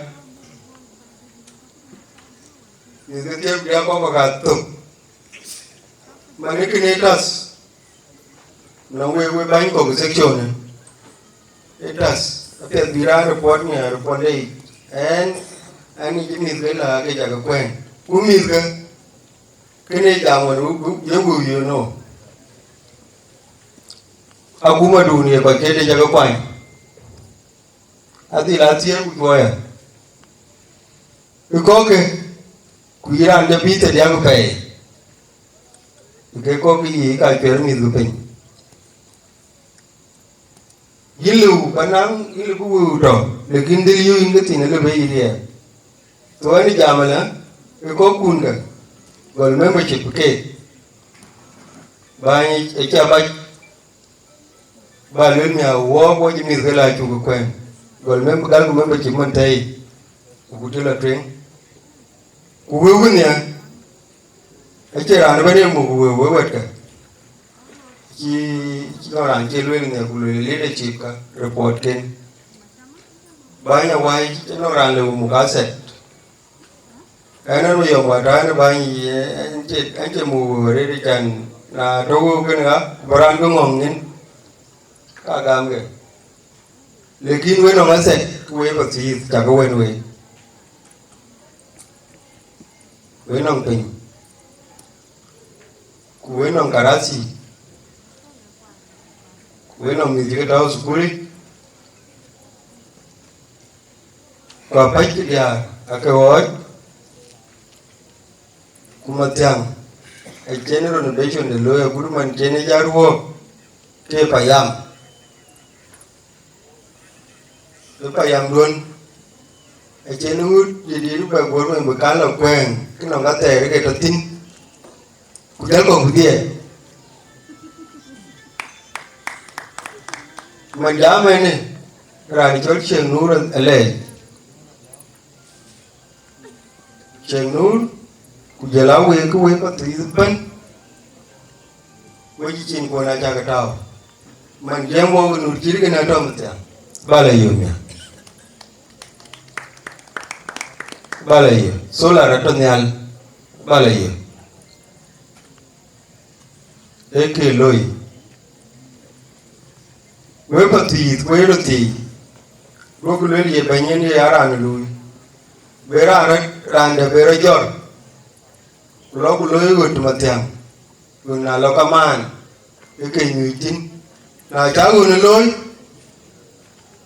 Mïth ke thiëër ku diäk kɔ̈k ka thök. Man ee kënë task. Nɔŋ wek, wek bäny kɔ̈k section ë. Ee task. Apiɛth bï raan report nhial, report de yic. Ɛn, ɛn cï mïth ke la ke ca ke kuɛ̈n. Ku mïth ke, kënë jam wën, wek, wek, ye wek yöö no. Akumadun ye kɔc ke de ca ke kuany. Adhil athiëër ku juɔɔya. Ë kɔ̈kkë, ku yïn raan jɔ bï thiërdiäk pɛɛi, ke kɔ̈kkë yï ka cuɛ̈r mïthkë piny. Yïn lëu ba naŋ, yïn lëu bï wëu tɔ̈, lakin dhil yöök yïn ke thïn, alëu bë yï riɛɛr. Thuɔɔny jam ëlä, ë kɔ̈kkun kë, gɔl membership keek. Bäny ë cä bac, ba luel nhial, wɔ, wɔ cï mïthkë la cuk kuɛ̈n. Gɔl mem-, gɔl ku membership man tɛ̈i. ku tï la tueŋ, ku wëu wën ya, acie raan ëbɛ̈n ye muk wëu wëu wɛ̈tkë. Cï, cï nɔŋ raan cie lueel nhiɛk ku lueel leadership ka report ken. Bäny awai cï nɔŋ raan lëu muk asset. Ɛn ɛn yɔŋ wa tɔ̈ ɛn bäny, ɛn cie, ɛn cie muk wëu arëët can na tɔ̈ wëu kën ɣa, ku bä raan bï ŋɔ̈ŋ nyin, ka gamkë. Lekin we nɔŋ asset, ku we Pathuyith, cakë wën we. We nɔŋ piny, ku we nɔŋ karasi, ku we nɔŋ mïth cï ke tɔ̈u thukul, ku apäc diäär ake ɣɔɔc, ku Mathiaŋ acïn renovation de looi agut man cïn ë jat ruɔ̈ɔ̈k ke payam. Ë payam duön acïn ɣöt jadid bɛ guɔ̈r wën bï kan lɔ kuɛɛŋ, kë nɔŋ ka thɛɛr ke tɔ thïn, ku jɔl kɔ̈k bï dhiɛɛr. Man jam ënë, raan cɔl Ciëŋ Nur alɛɛc. Ciëŋ Nur, ku jɔl a wek, ke wek Pathuyith ëbɛ̈n, wek cï cin kuɔn acäk tääu. Man jiɛɛm wok Nur cït kën atɔ̈ Mathiaŋ, ba la yök nhial. Ba la yök. Solar atɔ̈ nhial, ba la yök. Ee kë loi. Wek Pathuyith, wek röt thiëëc, duɔ̈kkë lueel ye bɛ̈ny en ye ya raan ë luui. Be raan rɔt, raan dɛ̈ be rɔt jɔt, ku lɔ ku looi ɣöt Mathiaŋ, ku na lɔ kamaan, ke ke nyuc thïn. Na cä ɣön ë looi,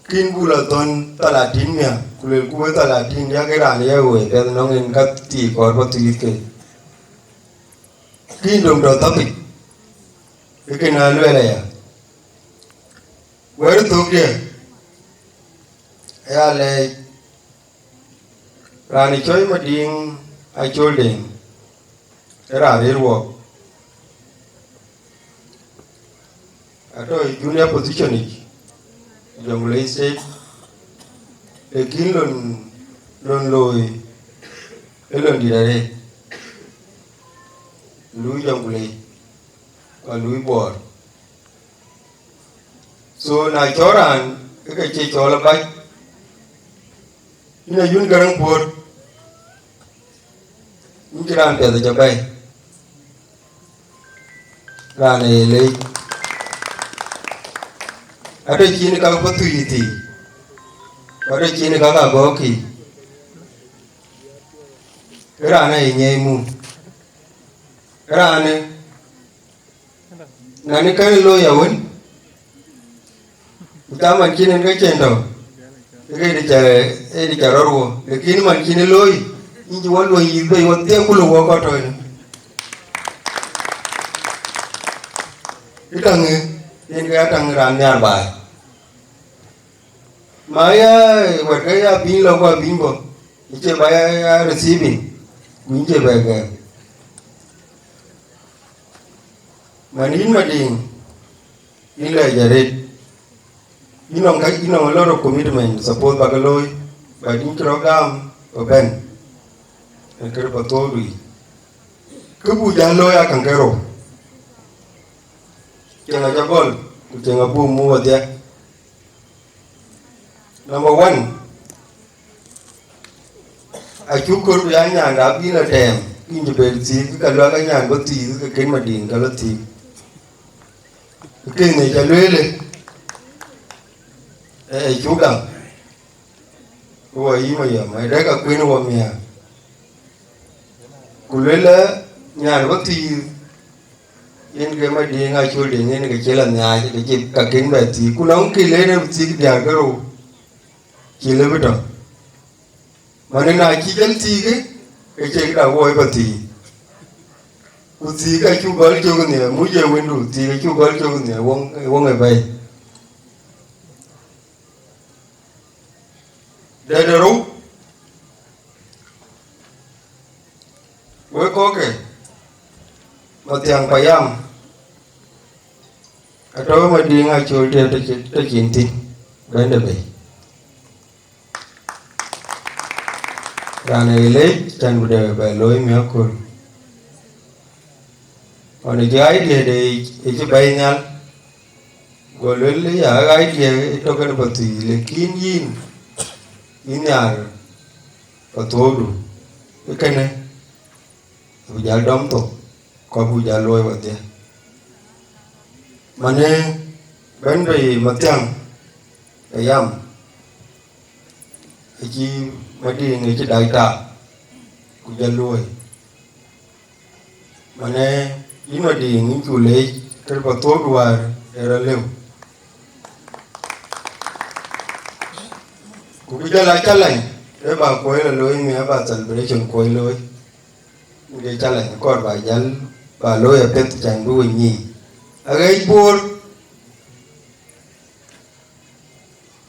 kïn buk lɔ thɔ̈n thalatin miäk, ku luelku wek thalatin, yakë raan ye wëi piɛth nɔŋ en ka thii kɔɔr Pathuyith ke. Kïn dom tɔ thɔ̈pic, ke kën aa luɛɛl aya. Wɛ̈t thökdiɛ̈, aya lɛɛc, raan ë cɔ̈i Madiŋ Acol Deŋ, ë raan ril wɔɔk, atɔ̈ ë junior position yic, Jonglei State, lakin lon, lon looi ë lon dït arëët, luui Jonglei, ku luui Bor. So na cɔl raan ke ke cie cɔl abac, yïn Ayun Garaŋ Puɔ̈t, yïn cï raan piɛth cä bɛ̈ɛ̈i, raan ë ye leec. Atɔ̈ cin ka Pathuyith thii, ku atɔ̈ cin ka Agɔ̈ɔ̈k kï, ë raan ë ye nyiɛɛi mum, ë raan ë Nani kën looi awën, ku cä man cïn en ke cen tɔ̈u, ke ke dï cä, e dï cä rɔt wo, lakin man cïn looi, yïn cï wä luɔny yïth bei wä thiëëk ku lok wä kɔt tɔ̈u ënë. Ë täŋ ë, yen ke ya täŋ raan nhiaar baai. Ma ya wɛ̈t ke ya bïny lɔ ku abïny bɔ̈, ë cie ba ya, ya receiving, ku yïn cie bɛ gɛ̈ɛ̈r. Man yïn Madiŋ, yïn lɛc arëët. Yïn nɔŋ ka, yïn nɔŋ a lot of commitment, suppose ba ke looi, but yïn cï rɔt gam, ba bɛ̈n. Ën kërë ba thok dui. Kë buk jäl looi akaŋ ke rou. Cieŋ acä gɔl, ku cieŋ abuk muk adhia. Number one, acuk kɔɔr bï ya nyan rap yïn atɛɛm, yïn cï ber thiëëk, ka luak anyan bɔ̈ thiëëk, ke kën Madiŋ ka lɔ thiëëk. Ke kën ë ca lueel, ë, ë cuk gam, ku wɔ yï Mayɔm, ë dɛ̈k akuën wɔ miäk. Ku lueel ë nyan bɔ̈ thiëëk, yen ke Madiŋ Acol Deŋ yen ke cï lɔ nhiaac, ke cï ka kën bɛ thiëëk. Ku nɔŋ kë le rem thiëëk diäär ke rou, cï lëu bï tɔ̈. Man na cï jël thiëëk, ke cï kë dak woi bä thiëëk. Ku thiëëk acuk gɔl cök nhial, muc ee wëndu, thiëëk acuk gɔl cök nhial, woŋ, woŋ ë bɛ̈i. Dɛ̈t ë rou, wek kɔ̈kkë, Mathiaŋ Payam, atɔ̈ Madiŋ Acol tëë tɔ cin, tɔ cin thïn, bɛ̈nde bei. Raan ë leec, can bï dɛ bɛ looi miäk kööl. Ɣɔn ë cï idea de ë cï bɛ̈i nhial, go lueel ya idea ë tök kën Pathuyith, lakin yïn, yïn nhiaar Pathuɔ̈ɔ̈udu, ë kënë abï jäl dɔm thok, ku abï jäl luɔi wadhiɛ. Manë bɛ̈n bei Mathiaŋ ë yam, ë cï Madiŋ ë cï dac taak, ku jɔ luɔi. Manë yïn Madiŋ, yïn cu leec, kër Pathuɔ̈ɔ̈udu wäär ë rɔt lëu. Ku bï jɔl a challenge, ë ba kuɔi lɔ looi, mi aba celebration kuɔi looi. Ke challenge kɔɔr ba jäl, ba looi apiɛth, can bï we nyiic. Aɣɛc Bor,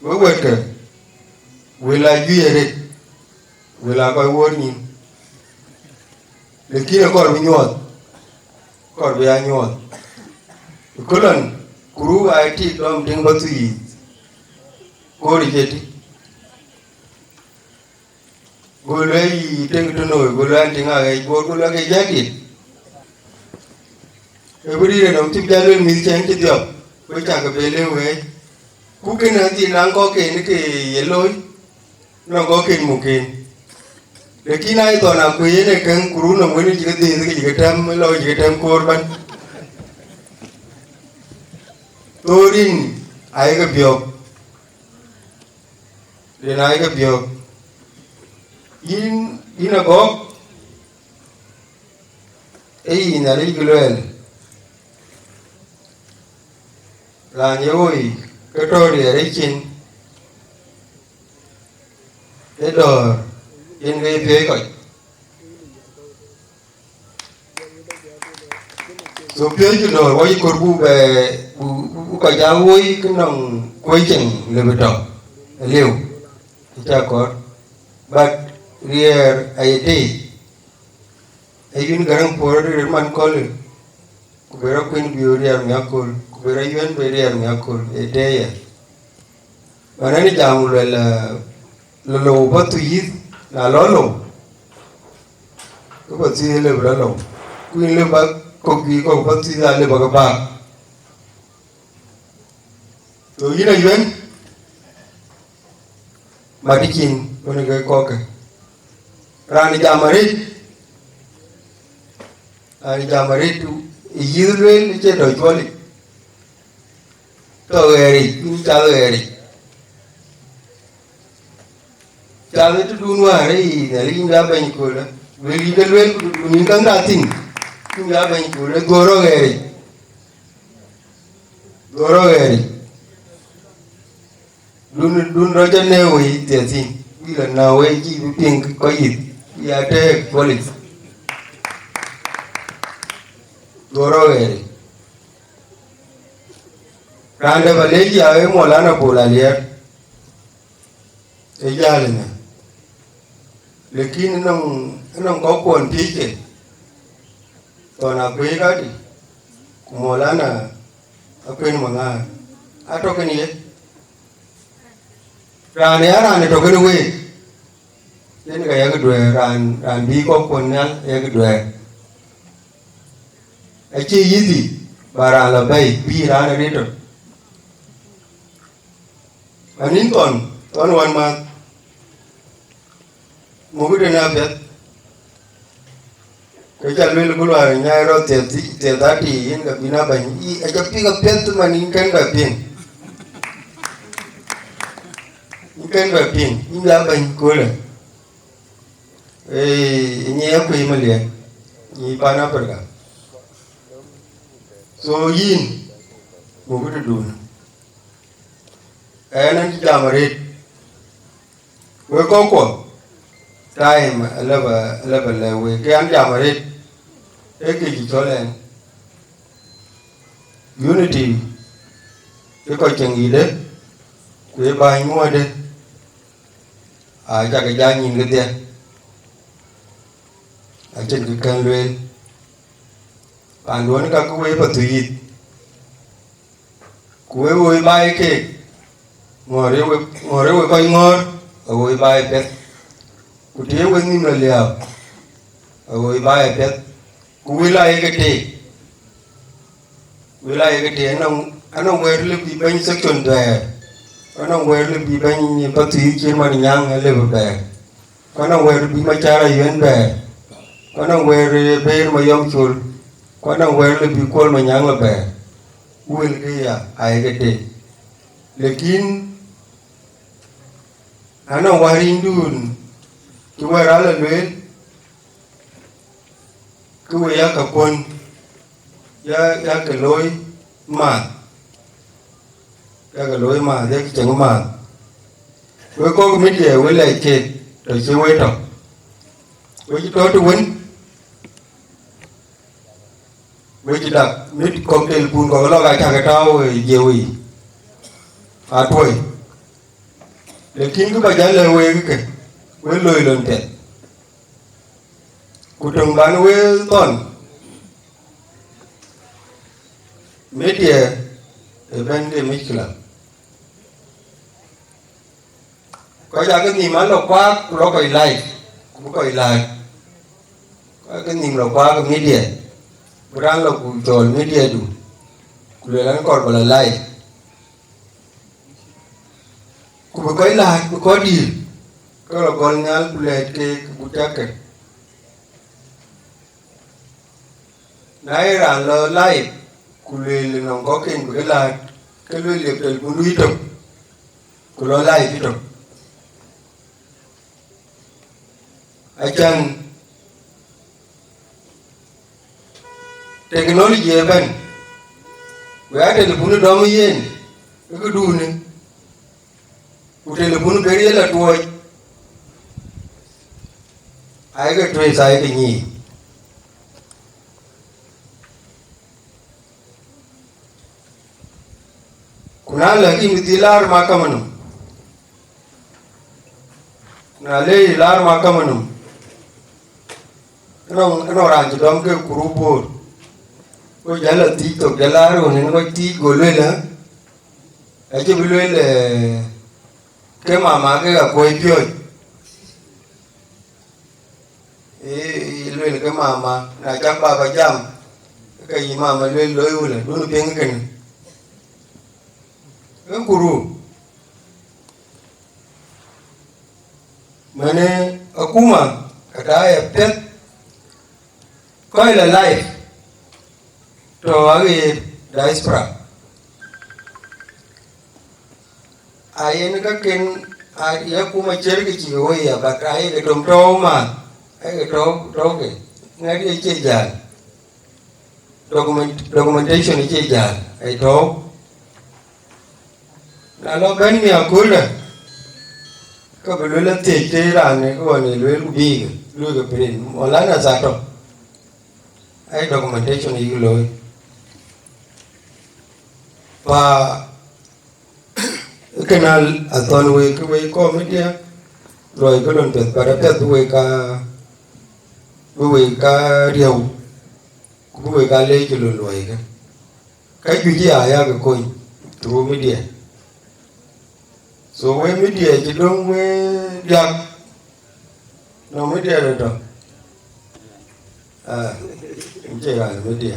we wɛ̈tkë, wël aa juëc arëët, wël aa kɔc wuɔ̈ɔ̈r nyïn. Lakin akɔɔr bï nyuɔɔth, akɔɔr bï aa nyuɔɔth. Ëköölë, kuru aa tik dɔm tiŋ Pathuyith, koor ë jeti. Go lueel yï tiŋ tënou, go lueel an, tiŋ Aɣɛc Bor, go lueel ke jadit. Ë bï rïïr ë nɔm cï bï jal lueel mïth cɛn cï dhiɔp, ku cakë bɛ lëu ɣɛɛc. Ku kënë adhil naŋ kɔ̈kken ke ye looi, nɔŋ kɔ̈kken mukën. Lakin aa ye thɔn akuëc yen ë käŋ, ku run nɔm wën cï ke dhiëëth, ke cï ke tɛ̈m lɔ, cï ke tɛ̈m koor bɛ̈n. Thoorin ayeke biɔ̈ɔ̈k, rin ayeke biɔ̈ɔ̈k. Yïn, yïn Agɔ̈k, ee yï Nhialic kë luɛɛl, raan ye woi ke tɔ̈ riɛɛr ë cin, ë dɔ̈ɔ̈r yen ke ye piɔ̈ɔ̈c kɔc. So piööcë dɔ̈ɔ̈r wɔ yï kɔɔr buk bɛ, bu, bu, bu kɔc aa woi kë nɔŋ kuëëc ceŋ lëu bï tɔ̈ aliu, ë cä kɔɔr. But riɛɛr aye tei, ee yïn Gäräŋ Puɔ̈r rëër man köölë, ku bï rɔt kuïn bï riɛɛr miäk kööl, ku bï rɔt yuɛ̈n bï riɛɛr miäk kööl, ee tei ë. Wën ë jam luel, eh, lɔ lou Pathuyith, na lɔ lou, ke Pathuyith lëu bï lɔ lou. Ku yïn lëu bä kɔ̈k bï kɔ̈k Pathuyith aa lëu bä ke bäk. So yïn Ayuɛn, mat yïcin wën ke kɔ̈kkë. Raan jam arëët, raan jam arëët, ë yïth lueel ë cie tɔ̈ cuɔlic. Tɔ̈ ɣɛɛric, yïn cath ɣɛɛric. Cath ë tëdun wäär ë yic, Nhialic yïn bï a bɛ̈ny köölë. Wël yïn ke lueel, ku nïn käŋ da thïn, yïn bï a bɛ̈ny köölë, dhuɔ̈r rɔt ɣɛɛric. Dhuɔ̈r rɔt ɣɛɛric. Dun, dun rɔt cä nɛ̈ɛ̈u wei thiɛthin, bï lɔ näu wei cï bï piŋ kɔc yith, bï a tɛ̈ɛ̈k puɔlic. Dhuɔ̈r rɔt ɣɛɛric. Raan dɛ̈ bä lec ya ee Maulana Bol Aliɛr, ee jäl ënë. Lakin ënɔŋ, ënɔŋ kɔckuɔn piëcke, Thɔn Akuëi kadï, ku Maulana Akuën Maŋaar, atɔ̈ kën ye. Raan ë ya raan ë tɔ̈ kën week, yen ka yak duɛɛr, raan, raan bï kɔckuɔn nhial yak duɛɛr. Acie yïthï ba raan lɔ bɛ̈i bï raan ë rëër tɔ̈. Anïn Thɔn, Thɔn wän mäth, mukï tënë apiɛth. Ke ca lueel ku luaar nyai rɔt thiɛth, thiɛth ati yen ka bïn a bɛ̈ny. Yï, aca piŋ apiɛth man yïn kën bɛ piŋ. Yïn kën bɛ piŋ, yïn bï a bɛ̈ny köölë. Ee, nyi akuëc Maliɛɛr, nyi pan Africa. So yïn, mukï tëdun. Ɛn, ɛn cï jam arëët. Wek kɔckuɔ, time alëbë, alëbë lɛ̈k wek, ke an jam arëët, ee kë cï cɔl ɛn. Unity, ë kɔc ceŋ yïdë, ku ë bäny muɔ̈ɔ̈dë, aa, cakë jany nyin kedhie, acïn kë kën lueel. Panduɔ̈n ka ke wëi Pathuyith, ku wek woi baai keek, ŋɔ̈ɔ̈r ye wek, ŋɔ̈ɔ̈r ye wek kɔc ŋɔ̈ɔ̈r, ke woi baai piɛth. Ku të ye wek nhïïm lɔ liääp, awoi ba ye piɛth. Ku wël ayeke teek, wël ayeke teek, anɔŋ, anɔŋ wɛ̈ɛ̈r lëu bï bɛ̈ny section bɛ̈ɛ̈r, ku anɔŋ wɛ̈ɛ̈r lëu bï bɛ̈ny Pathuyith Cït Man Nyaŋ alëu bï bɛ̈ɛ̈r, ku anɔŋ wɛ̈ɛ̈r bï Macar Ayuen bɛ̈ɛ̈r, ku anɔŋ wɛ̈ɛ̈r, eh, Beer Mayɔm Col, ku anɔŋ wɛ̈ɛ̈r lëu bï Kuɔl Manyaŋ lɔ bɛ̈ɛ̈r. Wëlkë ya ayeke teek. Lakin anɔŋ wäär rinyduön cï wɛ̈ɛ̈r alɔ lueel, ke we yakë kuɔ̈n, ya, yakë looi maath, yakë looi maath, yakë ceŋ maath. Wek kɔc media, we lɛc keek, tɔ̈ cï we tɔ̈. We cï tɔ̈ të wën, we cï dak, mit kɔ̈k tel pun kɔ̈k lɔ ka cäkë tääu, eh, jiëëu yiic. Atuɔ̈i. Lakin kë ba jäl lɛ̈k week ke, we loi lon piɛth. Ku töŋ ban we thɔn, media ëbɛ̈n ke mickila. Kɔc aake nhïïm alɔ kuaak, ku lɔ kɔc live, ku bï kɔc lääc. Kɔc aake nhïïm lɔ kuaak media, bï raan lɔ ku cɔɔl mediadu, ku lueel an, kɔɔr ba lɔ live. Ku bï kɔc lääc, bï kɔc dïïr, ke lɔ gɔl nhial ku lɛɛt keek, ku tiakkë. Na ye raan lɔ live, ku lueel nɔŋ kɔ̈kken bï ke lääc, ke lueel liep telpun lui tök, ku lɔ live ë tök. Acan technology ëbɛ̈n, we aa telpun dɔm yen, ë këdun, ku telpun ber ye lɔ tuɔɔc, ayeke trace, ayeke nyic. Ku na lɛ̈k yïn bï dhil laar mahakama nɔm, na le yï laar mahakama nɔm, ënɔŋ, ënɔŋ raan cï dɔm ke kurup Bor, ku jäl lɔ thiëc thok, jäl laar ɣön en kɔc thiëc, go lueel, ë, acï bï lueel, ë, ke mama ke akuɔ̈c piɔ̈ɔ̈c. Ee, lueel ke mama, na cak baba jam, ke yï mama lueel loi wulë, dun piŋ kënë. Ee kuru, mënë akuma, ka daai apiɛth, kɔc lɔ live, tɔ̈ aɣeer diaspora. Ayen kaken, a, ya kuma ciɛ̈r ke cï woi ya, but ayeke dom tɔ̈u man, ayeke tɔ̈u, tɔ̈u ke, ŋɛ̈t ye cie jäl. Document-, documentation cie jäl, ai tɔ̈u. Na lɔ bɛ̈n mi aköldä, ke bï lueel athiëc të raan ë ke ɣɔn ë lueel ku bïï ke, lueel ke print, wala na thaa tɔ̈. Ai documentation ayï looi. Pa Kënë athɔ̈n wek, ke wek kɔc media, luɔi ke lon piɛth, but apiɛth bï wek ka, bï wek ka riëëu, ku bï wek ka leec ke lon luɔi ke. Ka juëc aya ke kony through media. So wek media cï döŋ wek diäk, nɔŋ media de tɔ̈. Ah, cie raan media.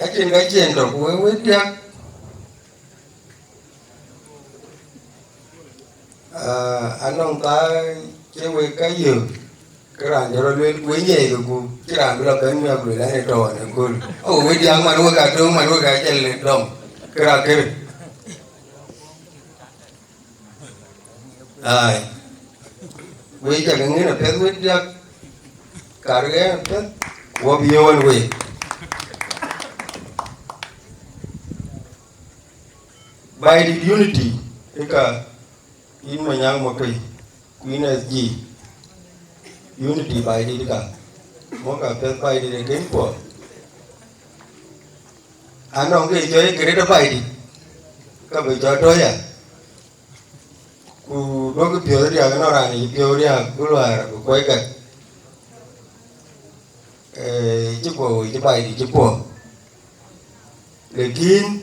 Acïn ka cïn tɔ̈ ku wek wek diäk. Ah, anɔŋ thaa cie wek ka yök, ke raan jɔl rɔ lueel ku wek nyiɛɛi ke gup, cï raan bï lɔ bɛ̈n miɔk lueel an, ë tɔ̈ ɣɔn ëkööl. Oh, wek diäk man wek ka döŋ, man wek ka cɛl dɔm, ke raan kërë. Ai. Wek cak ŋiɛ̈n apiɛth wek diäk, kar ɣɛn apiɛth, wɔ bï yöön wek. Baidït unity, ë ka yïn Manyaŋ Makuei, ku yïn S G. Unity Baidït ë ka. Mɔ̈k apiɛth Baidït ë kën puɔth. Anɔŋ ke cɔl Greater Baidït, ka bï cɔl tɔ̈ ya. Ku duɔ̈kkë piɔ̈ɔ̈th riääk, ënɔŋ raan yï piɔ̈u riääk, ku luaar ku kuɔc gät. Eh, cï kuɔ̈u, cï Baidït cï puɔ̈u. Lakin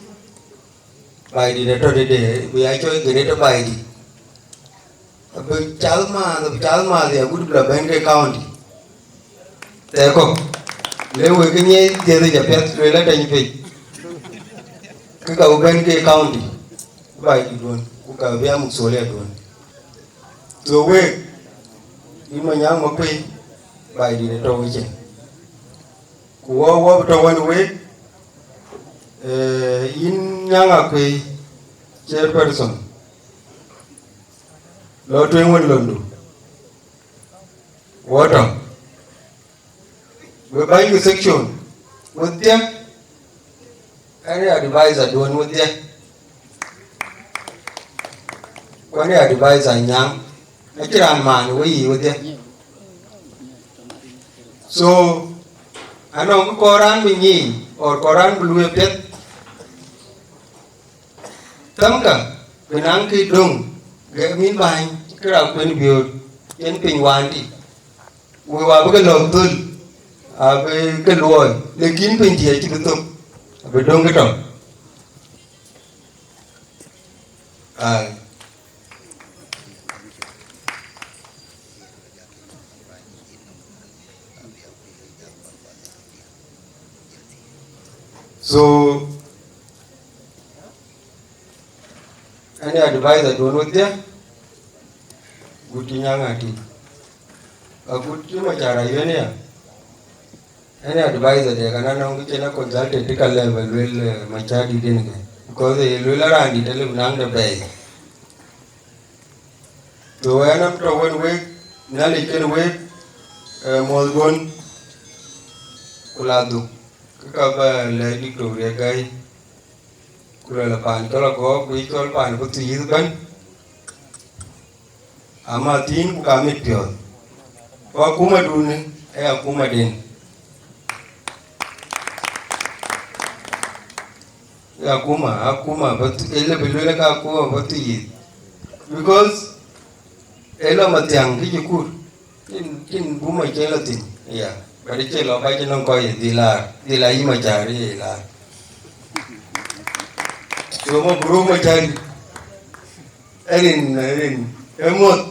Baidït atɔ̈ tëde, bï ya cɔl Greater Baidït. Abï cath maath, abï cath maath ya gut bï la bɛ̈n ke county. Thɛɛr kɔ̈k, le wek ke ŋiɛc dhiëth yic apiɛth, lueel atɛny pec. Ke ka bï bɛ̈n ke county, baai dït duön, ku ka bï a muk thuɔl ya duön. So wek, yïn Manyaŋ Makuei, baai dït ë tɔ̈u ëcin. Ku wɔ, wɔ bï tɔ̈u wën week, eh, yïn Nyaŋ Akuei, chairperson, lɔ tueŋ wën londu. Wɔ tɔ̈. We bäny ke section, wedhie, any advisor duön wedhie. Ku any advisor Nyaŋ, acïn raan maan we yiic wedhie. So, anɔŋ kë kɔɔr raan bï nyiic, or kɔɔr raan bï luui apiɛth. Thämkë, bï naŋ kë döŋ, gɛk mïn bäny, kë raan kuën biööt, yen piny wandi. Wek wa bï ke lɔ̈k dhöl, abï ke luɔi, lakin piny diɛ̈ cï bï thök, abï döŋ kë tɔ̈. Ai. So, any advisor duön wedhie, gut cï Nyaŋ Atit, agut cï Macar Ayuen ya. Any advisor de kan anɔŋ kë cïn a consulted ka level luel, eh, Macar dït en ke. Because, eh, luel a raan dït alëu naŋ de bɛ̈ɛ̈i. So, ɣɛn am tɔ̈ wën week, Nhialic kën week, eh, muɔ̈th duön, ku la dhuk, kë ka bä lɛ̈k Victoria Gai, ku luɛl paan cɔl Agɔɔk, ku yï cɔl paan bï thiëëth ëbɛ̈n, ama thiin ku ka mit piɔ̈ɔ̈th. Ku akumadun ë akumaden. Akuma, akuma, but ele bï luel ka akuma, but yith. Because elo mathiang kï cï kur. Cïn, cïn buma cï lɔ thïn. Yeah. But cï lɔ ka cï nɔŋ kɔc dhil lar. Dhil a yï Macar ye lar. So mabruk Macar. Erin, erin. Emoth.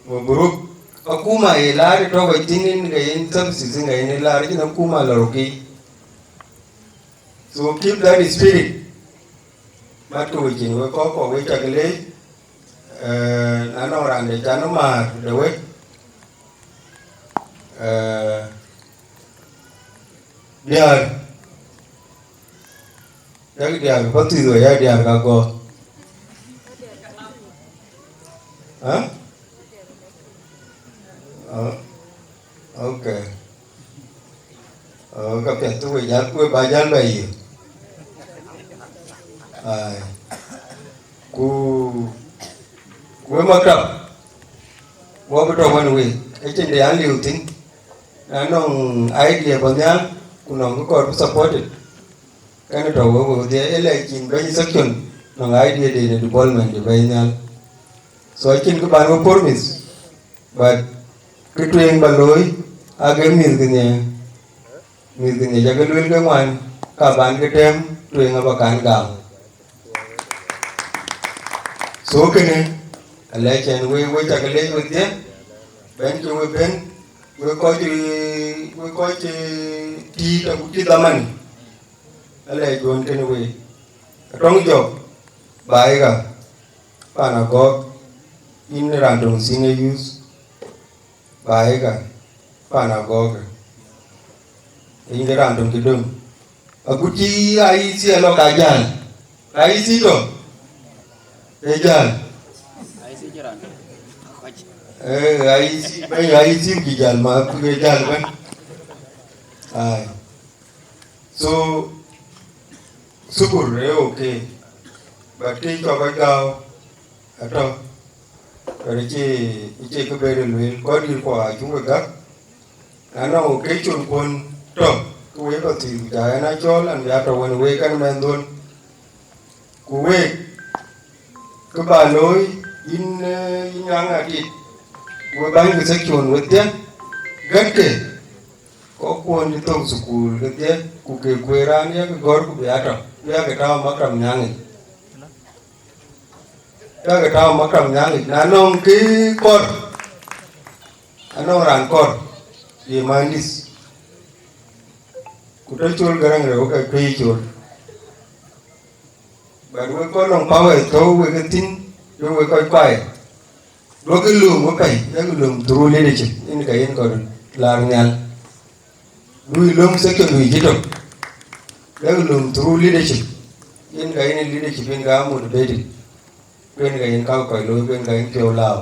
Mabruk. Akuma ye lar tɔ̈ kɔc thïn in ke yen services in ke yen lar cïn akuma lɔ rukï. So keep that spirit. Mat ke wecin wek kɔk kɔk wek cak leec, eh, na nɔŋ raan de can määr de wek, eh, diäär, yak diäär Pathuyith wek, yak diäär ka gɔɔr. Hä? Oh, okay. Oh, ka piɛth tu we jal, we ba jal ba yï. Ai. Ku, ku we maktab, wɔ bï tɔ̈ wën week, ecin de an liu thïn. Na nɔŋ idea bɔ̈ nhial, ku nɔŋ kë kɔɔr bï supported. Kɛn tɔ̈ wek wedhie, ë lɛc cin bɛ̈ny section, nɔŋ idea de në development de bɛ̈ny nhial. So acïn kë ban we promise, but kë tueŋ ba looi, ake mïth kë nhiɛɛr. Mïth kë nhiɛɛr, cakë lueel ke ŋuan, ka ban ke tɛ̈m, tueŋ aba kan gam. So kënë, alɛc ɛn we, we cakë lec wedhie, bɛ̈n cï we bɛ̈n, we kɔc, we kɔc, eh, tiit agut cï dhamani. Alɛc duön kënë we. Atɔŋ jɔk, baai ka, pan Agɔɔk, yïn raan töŋ senior youth, baai ka, pan Agɔɔk. Yïn ke raan töŋ cï döŋ. Agut cï I E C alɔ ka jäl. I E C tɔ̈? Ee jäl. Eh, I E C, bɛ̈ny I E C cï jäl, ma ku ke jäl bɛ̈n. Ai. So, shukur, eh, okay. But kë cɔk kɔc gääu, atɔ̈. But ëcie, ëcie kë bɛ̈ɛ̈r ë lueel, kɔc dït kuɔ acuk ke gäk. Na nɔŋ occasion kuɔn tɔ̈, ke wek Pathuyith, ku ja ɣɛn a cɔɔl, an bï a tɔ̈ wën week ɛn mɛnhduön. Ku week, kë ba looi, yïn, eh, yïn Nyaŋ Atit, we bäny ke section wedhie, gɛ̈tkë, kɔckuɔn cï thök thukul kedhie, ku ke kueer raan yak gɔ̈r, ku bï a tɔ̈, bï a ke tääu maktab Nyaŋ yic. Ka ke tääu maktab Nhialic, na nɔŋ kë kɔɔr, anɔŋ raan kɔɔr, ye muhandis. Ku tɔ̈ Col Garaŋ rëu ke kuëi Col. But wek kɔc nɔŋ power tɔ̈u wek ë thïn, ke wek kɔc kuai. Duɔ̈kkë lööm wepɛ̈i, yak lööm through leadership, yen ka yen kɔc laar nhial. Duɔ̈kkë lööm section du cï tök, yak lööm through leadership, yen ka yen leadership yen ka motivated. Kuen ka yen ka kɔc looi, kuen ka yen piɔ̈u lääu.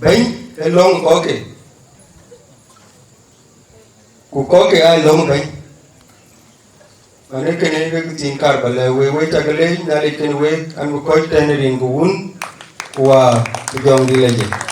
Bɛ̈ny ë lɔ̈ŋ kɔ̈kë, ku kɔ̈kë aa lɔ̈ŋ bɛ̈ny. Mane kënë ke thiin kaar ba lɛ̈k wek, wek cak leec, Nhialic kën wek, an bï kɔc tɛ̈n rin ku wun, ku wäär, ku jɔŋdït lajik.